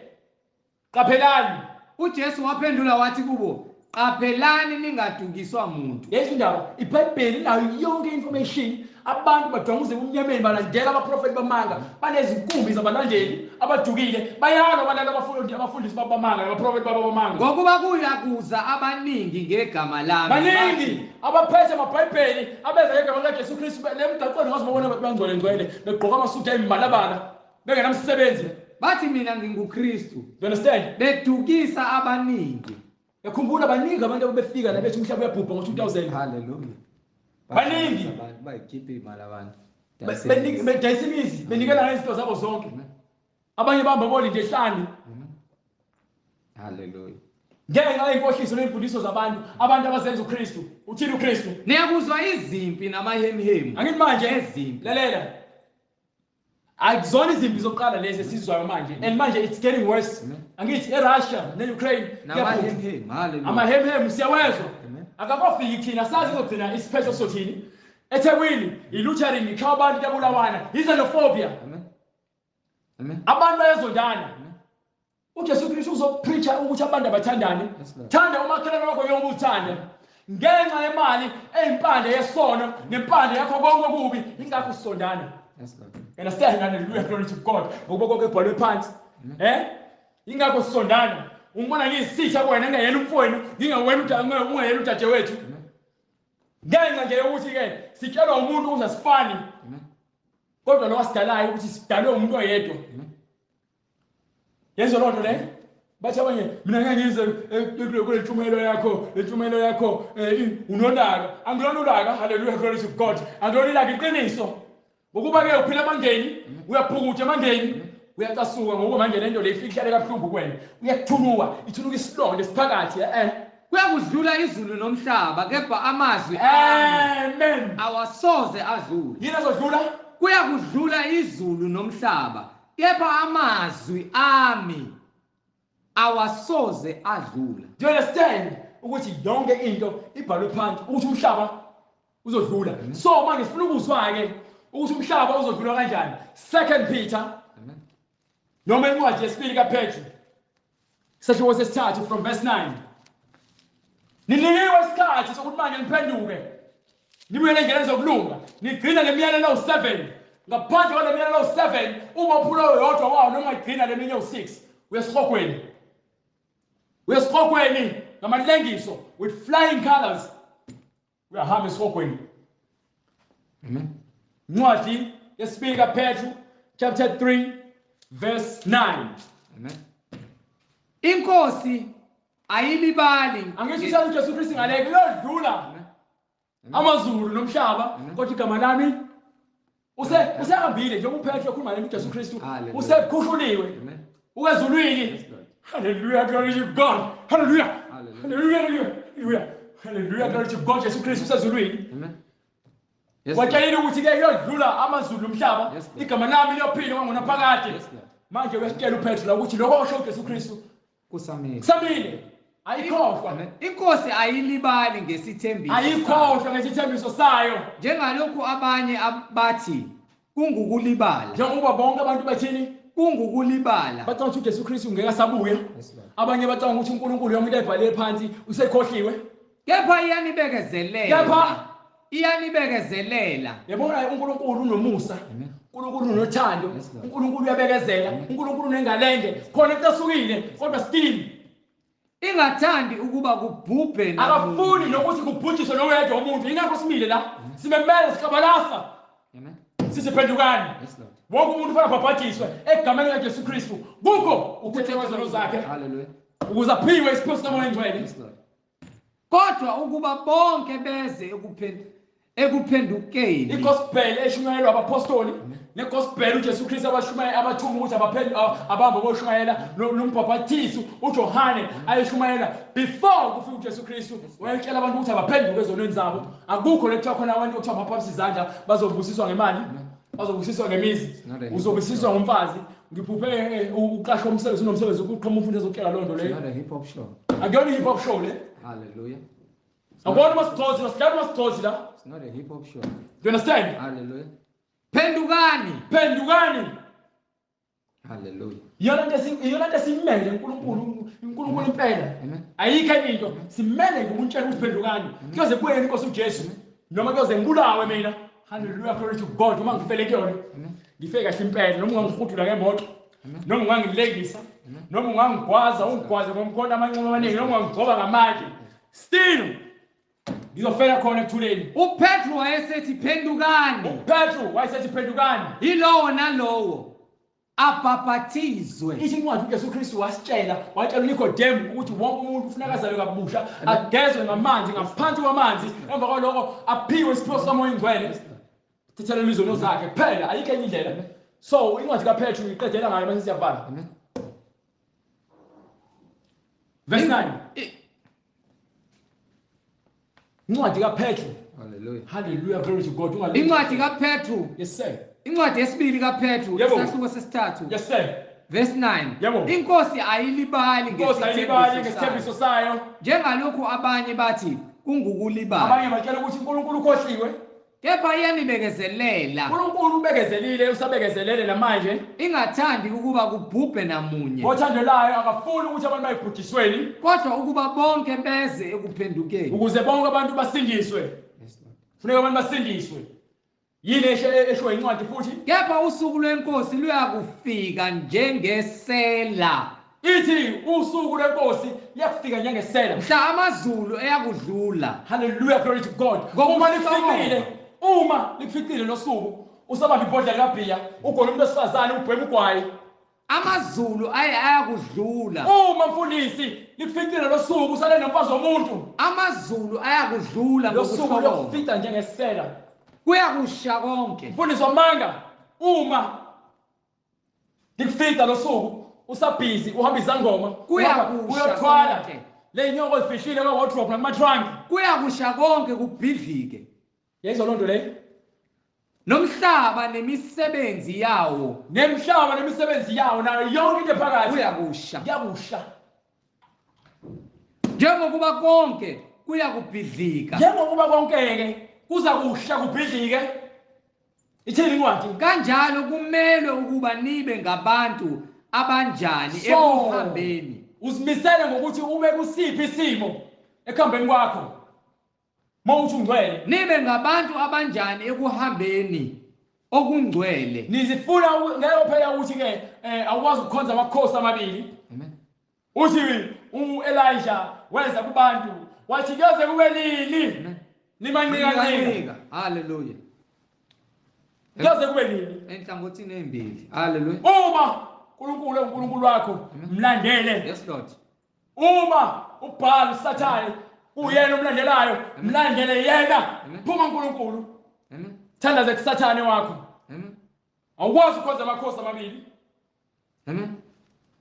qaphelani. uJesu waphendula wathi kubo, "Qaphelani ningadukiswa muntu." Yezwa indaba, iBhayibheli inayo yonke information. Abantu badwanguze ebumnyameni balandela abaprofeti bamanga, banezinkumbi zabalandeli abadukile, bayalwa balala abafundisi bamanga, abaprofeti babo bamanga. Ngokuba kuyakuza abaningi ngegama lami. Baningi abaphethe amabhayibheli abeza ngegama likaJesu Kristu lemgaqweni ngazibabona bangcwele ngcwele begqoka amasuti ayimbalabala bengenamsebenzi. Bathi mina nginguKristu. Do you understand? Bedukisa abaningi. Yakhumbula baningi abantu ababefika la bethi umhlaba uyabhubha ngo-2000. Hallelujah. Baningi. Abantu bayikhipha imali abantu. Bedayisa imizi, benikela ngezinto zabo zonke. Abanye bahamba bolinde ehlane. Hallelujah. Ngenxa yenkohliso nemfundiso zabantu, abantu abazenza uKristu. Uthini uKristu? Niyakuzwa izimpi namahemhemu. Angithi manje Ezimpi. Lalela. Akuzona izimpi zokuqala lezi esizwayo manje. And manje it's getting worse. Angithi eRussia neUkraine Namahemhemu. Hallelujah. Amahemhemu siyawezwa. Amen. Akakofiki thina, sazi izogcina isiphetho sothini. eThekwini iluthering ikhaba abantu kuyabulawana, xenophobia. Amen. Amen. Abantu bayazondana. uJesu Kristu uzopreacha ukuthi abantu abathandane. Yes, Lord. Thanda umakhelwane wakho njengoba uthanda. Ngenxa yemali eyimpande yesono nempande yakho konke okubi, ingakho sisondana. Yes, Lord. Understand? Hallelujah, glory to God. Ngokuba konke kubhalwe phansi. Ingakho sisondana. Ungibona ngiyisitha kuwena ngingeyena umfowenu, ngingewena ungeyena udadewethu. Ngenxa nje yokuthi ke sitshelwa umuntu ukuthi asifani. Amen. Kodwa lo wasidalayo ukuthi sidalwe umuntu oyedwa. Amen. Yezwa loo nto leyo? Bathi abanye mina ngeke ngize kule ntshumayelo yakho, le ntshumayelo yakho unolaka. Angilona ulaka, hallelujah, glory to God. Angilona ilaka, iqiniso. Ngokuba ke uphila emangeni, uyaphukuta emangeni, uyacasuka ngokuba manje lento le ifika ihlale kabuhlungu kuwena. Uyakuthunuka, ithunuka isilonda esiphakathi, Kuyakudlula izulu nomhlaba kepha amazwi ami Amen. awasoze adlule. Yini azodlula? Kuyakudlula izulu nomhlaba kepha amazwi ami awasoze adlula. Do you understand ukuthi yonke into ibhalwe phansi ukuthi umhlaba uzodlula? So manje sifuna ukuzwa ke Ukuthi umhlaba uzodlula kanjani. 2 Peter. Amen. Noma incwadi yesibili kaPetru. Sahluko sesithathu from verse 9. Ninikiwe isikhathi sokuthi manje niphenduke. Nibuyele endleleni zokulunga. Nigcine le miyalelo ewu-7. Ngaphandle kwale miyalelo ewu-7, uma uphula oyodwa wawo noma ungayigcina le minye ewu-6, uyesihogweni. Uyesihogweni ngamalengiso with flying colors. Uyahamba esihogweni. Amen. Incwadi yesibili kaPetru chapter 3 verse 9. Amen. Inkosi ayilibali. Angisho usho uJesu Kristu ngaleke kuyodlula amazulu nomhlaba kodwa igama lami usehambile njengoba uPetru ekhuluma nento uJesu Kristu usekhushuliwe ukezulwini. Hallelujah, glory to God. Hallelujah. Hallelujah, hallelujah. Hallelujah, glory to God. Jesu Kristu usezulwini. Amen. Watshelile ukuthi ke kuyodlula amazulu nomhlaba igama lami liyophila kwangonaphakade. Manje uyasitshela uPetru la ukuthi lokho osho uJesu Kristu kusamile. Kusamile. Ayikhohlwa. Inkosi ayilibali ngesithembiso. Ayikhohlwa ngesithembiso sayo. Njengalokhu abanye abathi kungukulibala. Njengoba bonke abantu bathini? Kungukulibala. Bacabanga ukuthi uJesu Kristu ngeke asabuye. Abanye bacabanga ukuthi uNkulunkulu yonke into ayibhale phansi usekhohliwe. Kepha iyanibekezelela. Kepha iyanibekezelela. Yabona uNkulunkulu unomusa. uNkulunkulu unothando. uNkulunkulu uyabekezela. uNkulunkulu unengalende. Khona kutasukile kodwa still ingathandi ukuba kubhubhe namuntu. Akafuni nokuthi kubhujiswe noyedwa umuntu. Ingakho simile la. Simemeza sikabalasa. Amen. Sisiphendukani. Wonke umuntu ufana abhabhadiswe egameni likaJesu Kristu. Kukho ukuthethelwa kwezono zakhe. Hallelujah. Ukuze aphiwe isipho sikaMoya oNgcwele. Kodwa ukuba bonke beze ekuphendukeni. Igospel eshunyayelwa abapostoli negospel uJesu Kristu abashumayela abathuma ukuthi abahamba boshumayela nombhaphathiso uJohane ayeshumayela before kufika uJesu Kristu wayetshela abantu ukuthi abaphenduke ezonweni zabo. Akukho lekuthiwa khona abantu okuthiwa baphaphisa izandla bazobusiswa ngemali, bazobusiswa ngemizi, uzobusiswa ngomfazi. Ngiphuphe uqashwa umsebenzi unomsebenzi ukuqhamuka umfundi ezokutshela loo nto leyo. Not a hip hop show. Akuyona i-hip hop show le. Hallelujah. Akubona umasigcozi la, sidlala umasigcozi la. It's not a hip hop show. Do you understand? Hallelujah. Phendukani. Phendukani. Hallelujah. Iyona nto esimele uNkulunkulu, uNkulunkulu impela. Ayikho enye into. Simele nje ukuntshela ukuthi phendukani. Kuyoze kubuye inkosi uJesu noma kuyoze ngibulawe mina. Hallelujah, glory to God. Uma ngifele kuyona. Ngife kahle impela noma ungangihudula ngemoto. Noma ungangilengisa. Noma ungangigwaza, ungigwaze ngomkhonto amanxeba amaningi, noma ungangigcoba ngamatshe. Still ngizofela khona ekuthuleni. uPetru wayesethi phendukani. uPetru wayesethi phendukani. Yilowo nalowo abhabhathizwe. Ithi incwadi uJesu Kristu wasitshela, watshela uNikodemu ukuthi wonke umuntu ufuneka azalwe kabusha, agezwe ngamanzi, ngaphansi kwamanzi, emva kwaloko aphiwe isiphiwo sikaMoya oNgcwele. Thethelelwe izono zakhe kuphela, ayikho enye indlela. So incwadi kaPetru iqedela ngayo mase siyavala. Verse 9. Incwadi kaPetru. Hallelujah. Hallelujah, glory to God. Incwadi kaPetru. Yes sir. Incwadi yesibili kaPetru isahluko sesithathu. Yes sir. Verse 9. Inkosi ayilibali ngesithembiso sayo. Njengalokhu abanye bathi kungukulibala. Abanye batshela ukuthi uNkulunkulu ukhohliwe. Kepha iyanibekezelela. uNkulunkulu ubekezelile, usabekezelele namanje. Ingathandi ukuba kubhubhe namunye. Ngothando layo akafuni ukuthi abantu bayibhujisweni. Kodwa ukuba bonke beze ekuphendukeni. Ukuze bonke abantu basindiswe. Funeka abantu basindiswe. Yini esho incwadi futhi? Kepha usuku lwenkosi luyakufika njengesela. Ithi usuku lwenkosi liyafika njengesela. Mhla amazulu eyakudlula. Hallelujah, glory to God. Uma lifikile, uma lifikile losuku, usabamba ibhodlela kabhiya, ugona umuntu wesifazane ubhema ugwayi. Amazulu ayakudlula. Uma mfundisi lifikile losuku usale nomfazi womuntu. Amazulu ayakudlula ngosuku liyofika njengesela. Kuyakusha konke. Mfundisi wamanga, uma likufika losuku usabhizi uhamba izangoma, uyathwala le nyoko ozifihlile kwa wardrobe nakuma trunk. Kuyakusha konke kubhidlike. Yezwa lonto leyo. Nomhlaba nemisebenzi yawo. Nemhlaba nemisebenzi yawo nayo yonke into ephakathi. Kuyakusha. Kuyakusha. Njengokuba konke kuyakubhidlika. Njengokuba konke ke kuza kusha kubhidlike. Ithini incwadi? Kanjalo kumelwe ukuba nibe ngabantu abanjani ekuhambeni. Uzimisele ngokuthi ube kusiphi isimo ekuhambeni kwakho. Mawuthi ungcwele. Nibe ngabantu abanjani ekuhambeni okungcwele. Nizifuna ngeke phela ukuthi ke awukwazi ukukhonza amakhosi amabili. Amen. Uthi uElijah weza kubantu wathi kuyoze kube nini nimanqika. Hallelujah. Kuyoze kube nini enhlangothini ezimbili. Hallelujah. Uma uNkulunkulu uNkulunkulu wakho mlandele. Yes Lord. Uma ubhala uSathane uyena umlandelayo, mlandele yena. Phuma uNkulunkulu. Amen. Thandaze kuSathane wakho. Amen. Awukwazi ukukhonza amakhosi amabili. Amen.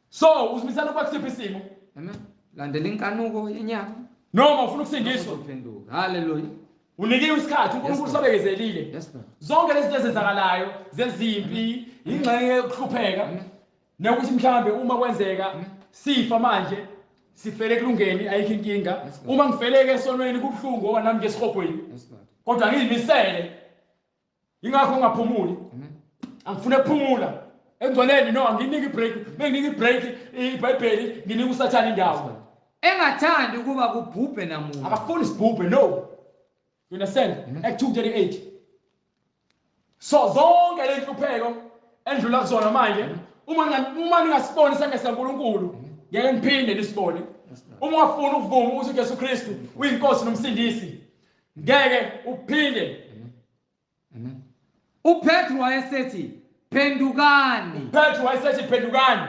So uzimisela ukuba kusiphi isimo? Amen. Landela inkanuko yenyama noma ufuna ukusindiswa. Uphenduka. Hallelujah. Unikiwe isikhathi, uNkulunkulu usabekezelile. Yes Lord. Zonke lezi zinto ezenzakalayo zezimpi, ingxenye yokuhlupheka nokuthi mhlambe uma kwenzeka sifa manje sifele kulungeni ayikho inkinga. Uma ngifeleke esonweni kubuhlungu ngoba nami ngesihogweni. Kodwa ngizimisele. Ingakho ngingaphumuli. Angifune ukuphumula. Engcweleni no anginiki ibreak, benginiki ibreak iBhayibheli nginika uSathane indawo. Engathandi ukuba kubhubhe namuntu. Akafuni sibhubhe no. You understand? Act 2:38. So zonke le nhlupheko endlula kuzona manje uma ningasiboni isandla sikaNkulunkulu ngeke niphinde nisibone. Uma ungafuni ukuvuma ukuthi uJesu Kristu uyinkosi nomsindisi ngeke uphinde. Amen. uPetru wayesethi phendukani. Petru wayesethi phendukani.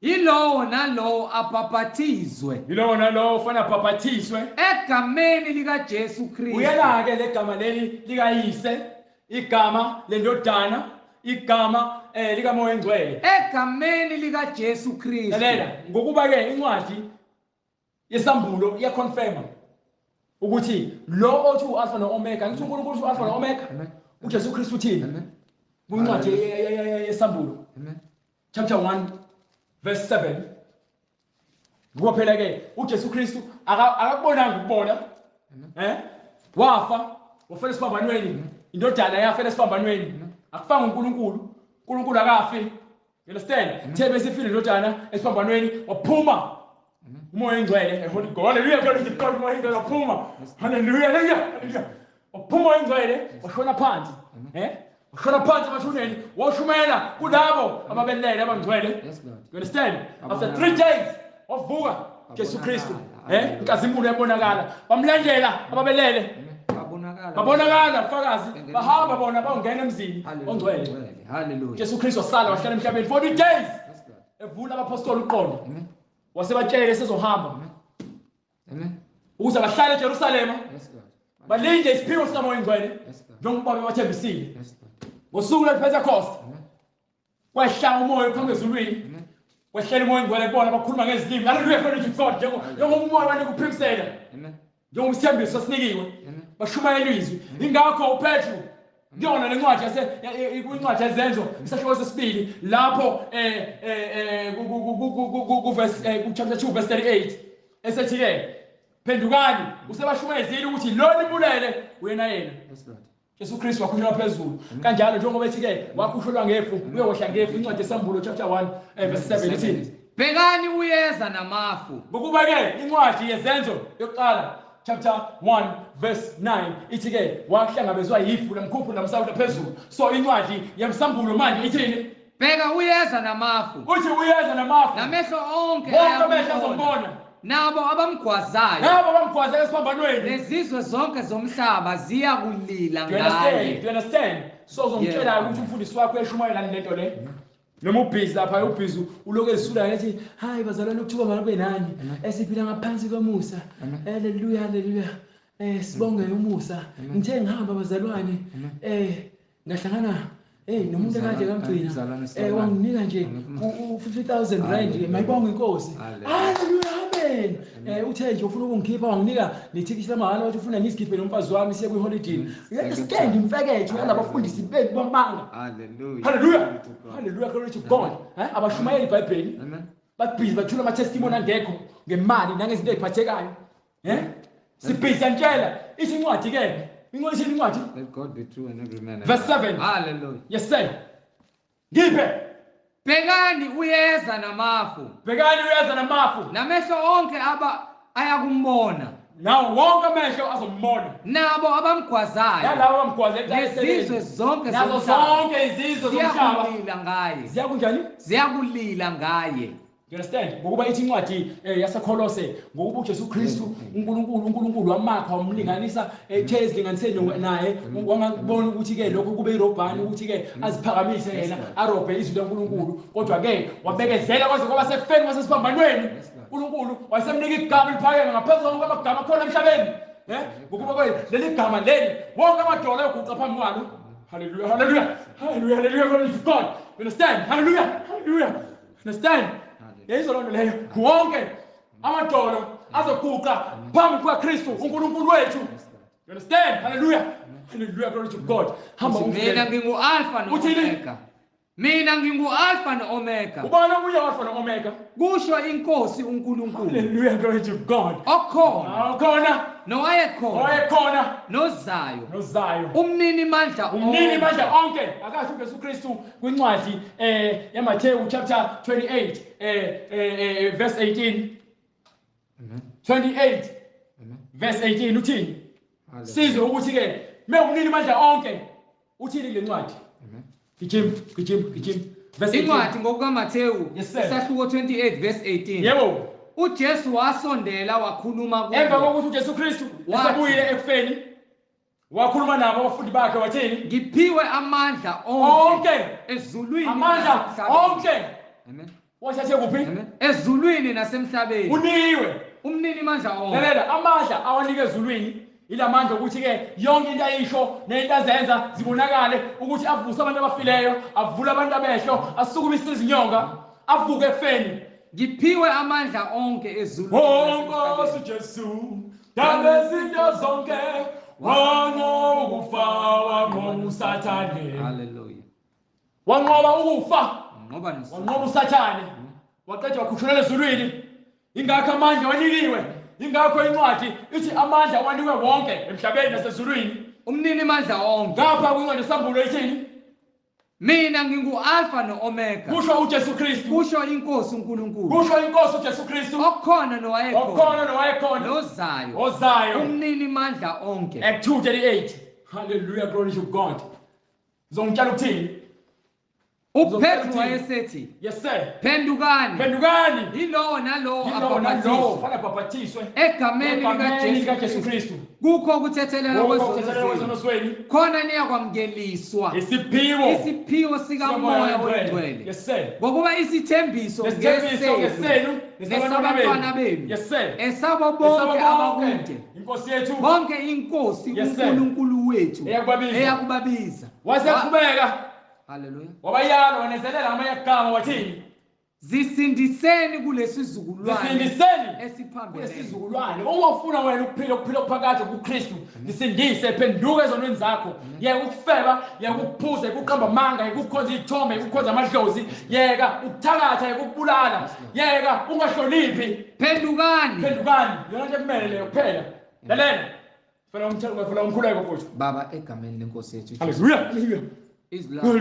Yilowo nalowo abhaphathizwe. Yilowo nalowo ufana abhaphathizwe egameni likaJesu Kristu. Uyena ke legama leli likayise, igama lendodana, igama likaMoya oNgcwele. Egameni likaJesu Kristu. Lalela, ngokuba ke incwadi yesambulo iyaconfirma ukuthi lo othi uAlpha noOmega, ngithi uNkulunkulu uthi uAlpha noOmega. uJesu Kristu uthini? Kuncwadi yesambulo. Amen. Chapter 1 verse 7. Ngoba phela ke uJesu Kristu akakubonanga ukubona. Wafa, wafela esiphambanweni. Indodana yafela esiphambanweni. Akufanga uNkulunkulu. uNkulunkulu akafi. You understand? Thebe esifile indodana esiphambanweni waphuma. uMoya oNgcwele, Holy God. Hallelujah, glory to God. Umoya oNgcwele waphuma. Hallelujah, hallelujah. Waphuma uMoya oNgcwele, washona phansi. Washona phansi emathuneni, washumayela kulabo ababelele abangcwele. Yes Lord. You understand? After 3 days wavuka Jesu Kristu. Inkazimulo yabonakala. Bamlandela ababelele. Babonakala. Babonakala ufakazi. Bahamba bona bawungena emzini ongcwele. Hallelujah. Jesu Kristu wasala wahlala emhlabeni 40 days. Yes Lord. Evula abapostoli uqondo. Amen. Wasebatshele sezohamba. Amen. Ukuze bahlale eJerusalema. Yes Lord. Balinde isiphiwo sikaMoya oNgcwele. Yes Lord. Njengoba babathembisile. Yes Lord. Ngosuku lwePentecost. Amen. Kwehla umoya uqhamuka ezulwini. Amen. Kwehlela umoya ongcwele kubona bakhuluma ngezilimi. Hallelujah, glory to God. Njengoba umoya wanika uphimisela. Amen. Njengoba isithembiso sinikiwe. Amen. Bashumayela izwi. Ingakho uPetru kuyona lencwadi yase kwincwadi yezenzo isahluko sesibili lapho ku verse ku chapter 2 verse 38 esethi ke phendukani usebashumayezile ukuthi lo nibulele uyena yena. Yes Lord. Jesu Kristu wakhulelwa phezulu kanjalo njengoba ethi ke wakhushulwa ngefu uyokwehla ngefu. Incwadi yesambulo chapter 1 verse 7 ithi bhekani uyeza namafu. Ngokuba ke incwadi yezenzo yokuqala chapter 1 verse 9 ithi ke wahlangabezwa yifu lamkhuphu lamsawuta phezulu. So incwadi yemsambulo manje ithini? Bheka uyeza namafu. Uthi uyeza namafu. Namehlo onke wonke amehlo azombona. Nabo abamgwazayo. Nabo abamgwazayo esiphambanweni. Nezizwe zonke zomhlaba ziyakulila ngaye. Do you understand? So uzomtshela ukuthi umfundisi wakho eshumayela lento le. Noma ubhizi lapha ubhizi uloku ezisula ethi hayi bazalwane ukuthuka makube nani esiphila ngaphansi komusa. Hallelujah, hallelujah. Sibonge umusa. Ngithe ngihamba bazalwane ngahlangana nomuntu akade kamgcina wanginika nje u50,000 rand mayibonge inkosi. Hallelujah, amen. Uthe nje ufuna ukungikhipha wanginika nethikithi lamahhala wathi ufuna ngizikhiphe nomfazi wami siye kwi-holiday. You understand imfeketho yalabafundisi bethu bamanga. Hallelujah. Hallelujah. Hallelujah, glory to God. Abashumayeli iBhayibheli. Amen. Babhizi bathula ama testimony angekho ngemali nangezinto eziphathekayo. Sibhizi antshela ithi incwadi ke Incwadi incwadi. Let God be true and every man. Verse 7. Hallelujah. Yes sir. Ngiphe. Bhekani uyeza namafu. Bhekani uyeza namafu. Namehlo onke aba ayakumbona. Nawo wonke amehlo azombona. Nabo abamgwazayo. Nalabo abamgwazayo. Nezizwe zonke nazo zonke izizwe zomhlaba. Ziyakulila ngaye. Ziyakunjani? Ziyakulila ngaye. You understand? Ngokuba ithi incwadi yaseKolose ngokuba uJesu Kristu uNkulunkulu wamakha wamlinganisa ethe ezilinganiseni naye wangabona ukuthi ke lokho kube irobhani ukuthi ke aziphakamise yena arobhe izwi laNkulunkulu kodwa ke wabekezela kwaze kwaba sekufeni kwasesiphambanweni uNkulunkulu wayesemnika igama eliphakeme ngaphezulu kwamagama akhona emhlabeni ngokuba leli gama leli wonke amadolo ayoguqa phambi kwalo. Hallelujah, hallelujah, hallelujah, hallelujah, glory to God. You understand? Hallelujah, hallelujah. Understand? Yeyizo loo nto leyo wonke amadolo azoguqa phambi kukaKristu uNkulunkulu wethu. You understand? Hallelujah. Hallelujah, glory to God. Hamba mina ngingu-Alpha no-Omega. Mina ngingu-Alpha no-Omega. Ubani omunye Alpha no-Omega? Kusho inkosi uNkulunkulu. Hallelujah, glory to God. Okhona. Okhona. Nowayekhona. Owayekhona. Nozayo. Nozayo. Umnini mandla onke. Umnini mandla onke. Akasho uJesu Kristu kwincwadi yaMathewu chapter 28 verse 18. Amen. 28. Amen. Verse 18 uthini? Sizwe ukuthi ke mewumnini mandla onke uthini le ncwadi? Amen. Gijima, gijima, gijima. Verse 18. Incwadi ngokukaMathewu isahluko 28 verse 18. Yebo. uJesu wasondela wakhuluma kubo. Emva kokuthi uJesu Kristu esebuyile ekufeni wakhuluma nabo abafundi bakhe wathini? Ngiphiwe amandla onke ezulwini. Amandla onke. Amen. Wathathe kuphi? Amen. Ezulwini nasemhlabeni. Uniwe. Umnini mandla onke. Lalela amandla awanike ezulwini. Ilamandla ukuthi ke yonke into ayisho nento azenza zibonakale ukuthi avuse abantu abafileyo, avule abantu abehlo, asukumise izinyonga, avuke ekufeni. Ngiphiwe amandla onke ezulwini. Oh Nkosi Jesu, dale izinto zonke, wanqoba ukufa, wanqoba uSathane. Hallelujah. Wanqoba ukufa, wanqoba uSathane. Waqeda wakhushulelwa ezulwini. Ingakho amandla wanikiwe. Ingakho incwadi ithi amandla wanikwe wonke emhlabeni nasezulwini. Umnini mandla onke. Ngapha kwincwadi yeSambulo ithini? Mina ngingu-Alpha no-Omega. Kusho uJesu Kristu. Kusho inkosi uNkulunkulu. Kusho inkosi uJesu Kristu. Okhona nowayekhona. Okhona nowayekhona. Nozayo. Ozayo. Umnini mandla onke. Act 2:38. Hallelujah, glory to God. Ngizongitshela ukuthini? uPetru wayesethi, Yes sir. Phendukani. Phendukani. Yilowo nalowo abhapathiswe egameni likaJesu Kristu. Kukho ukuthethelelwa kwezono zenu. Khona niyakwamukeliswa isiphiwo sikaMoya oNgcwele. Yes sir. Ngokuba isithembiso ngesenu nesabantwana benu. Yes sir. Esabo bonke abakude. Inkosi yethu. Bonke inkosi uNkulunkulu wethu eyakubabiza. Waseqhubeka. Hallelujah. Wabayala wanezelela ngamanye amagama wathini? Zisindiseni kulesizukulwane. Zisindiseni esiphambene. Kulesizukulwane. Uma ufuna wena ukuphila ukuphila okuphakade kuKristu, zisindise, phenduka ezonweni zakho. Yeka ukufeba, yeka ukuphuza, yeka ukuqamba amanga, yeka ukukhonza izithombe, yeka ukukhonza amadlozi, yeka ukuthakatha, yeka ukubulala, yeka ungahloniphi. Phendukani. Phendukani. Yona nto ekumele leyo kuphela. Lalela. Fela umthetho, fela umkhuleko futhi. Baba egameni lenkosi yethu. Hallelujah. Hallelujah. Izwi lakho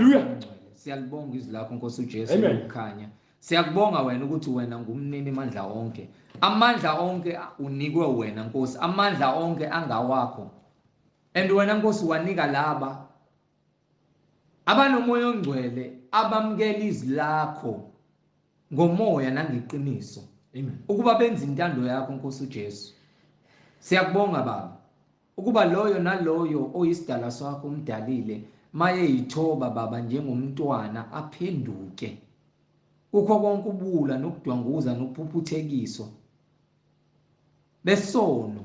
siyalibonga izwi lakho Nkosi uJesu ukukhanya. Siyakubonga wena ukuthi wena ngumnini mandla onke. Amandla onke unikwe wena Nkosi, amandla onke angawakho. And wena Nkosi wanika laba abanomoya ongcwele abamukela izwi lakho ngomoya nangeqiniso. Amen. Ukuba benze intando yakho Nkosi uJesu. Siyakubonga Baba ukuba loyo naloyo oyisidala sakho umdalile maye yithoba Baba njengomntwana aphenduke kukho konke ubula nokudwanguza nokuphuphuthekiswa besono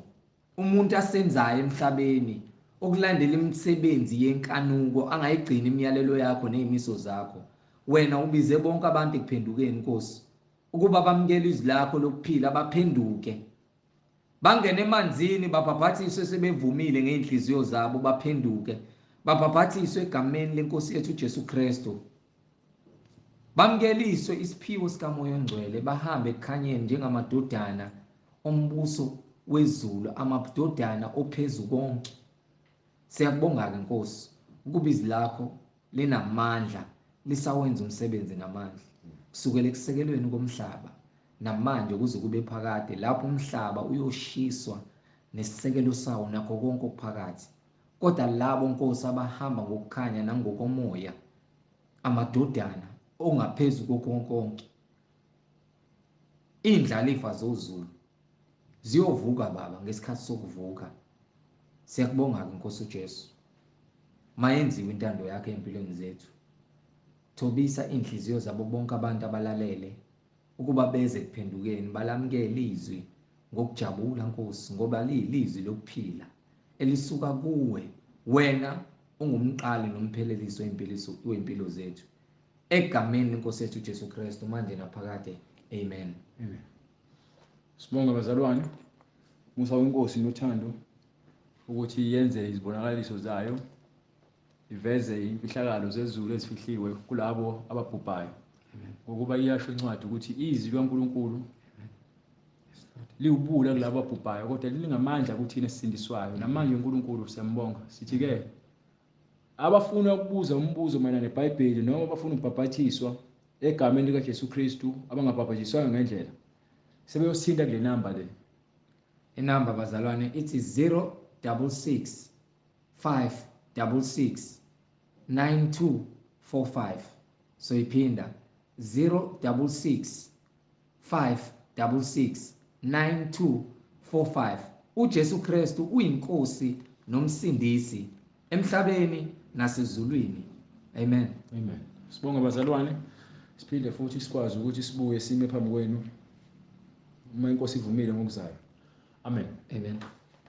umuntu asenzayo emhlabeni okulandela imisebenzi yenkanuko angayigcini imiyalelo yakho nezimiso zakho. Wena ubize bonke abantu ekuphendukeni Nkosi ukuba bamukele izwi lakho lokuphila baphenduke bangene emanzini babhabhathiswe sebevumile ngeinhliziyo zabo baphenduke babhabhathiswe egameni lenkosi yethu uJesu Kristu bamkeliswe isiphiwo sikaMoya oNgcwele bahambe ekukhanyeni njengamadodana ombuso wezulu amadodana ophezu konke. Siyakubonga-ke Nkosi ukuba izwi lakho linamandla, lisawenza umsebenzi ngamandla kusukela ekusekelweni komhlaba namanje kuze kube phakade, lapho umhlaba uyoshiswa nesisekelo sawo nakho konke okuphakathi. Kodwa labo Nkosi abahamba ngokukhanya nangokomoya, amadodana ongaphezu kokonke, indlalifa zozulu ziyovuka Baba ngesikhathi sokuvuka. Siyakubonga-ke Nkosi uJesu, mayenziwe intando yakho empilweni zethu. Thobisa inhliziyo zabo bonke abantu abalalele ukuba beze ekuphendukeni, balamukele izwi ngokujabula Nkosi, ngoba liyilizwi lokuphila elisuka kuwe. Wena ungumqali nomphelelisi wempilo zethu. Egameni lenkosi yethu uJesu Kristu, manje naphakade. Amen. Amen. Sibonga bazalwane, musa wenkosi nothando ukuthi yenze izibonakaliso zayo, iveze imfihlakalo zezulu ezifihliwe kulabo ababhubhayo. Ngokuba iyasho incwadi ukuthi izwi likaNkulunkulu liwubula kulabo ababhubhayo, kodwa lingamandla kuthina esisindiswayo. Namanje uNkulunkulu siyambonga. Sithi ke abafuna ukubuza umbuzo mayelana neBhayibheli noma abafuna ukubhabhathiswa egameni likaJesu Kristu, abangabhabhathiswanga ngendlela, sebeyosithinta kule namba le. Inamba bazalwane ithi 066 566 9245. So iphinda 066 566 9245. uJesu Kristu uyinkosi nomsindisi emhlabeni nasezulwini. Amen. Amen. Sibonga bazalwane, siphinde futhi sikwazi ukuthi sibuye sime phambi kwenu uma inkosi ivumile ngokuzayo. Amen. Amen.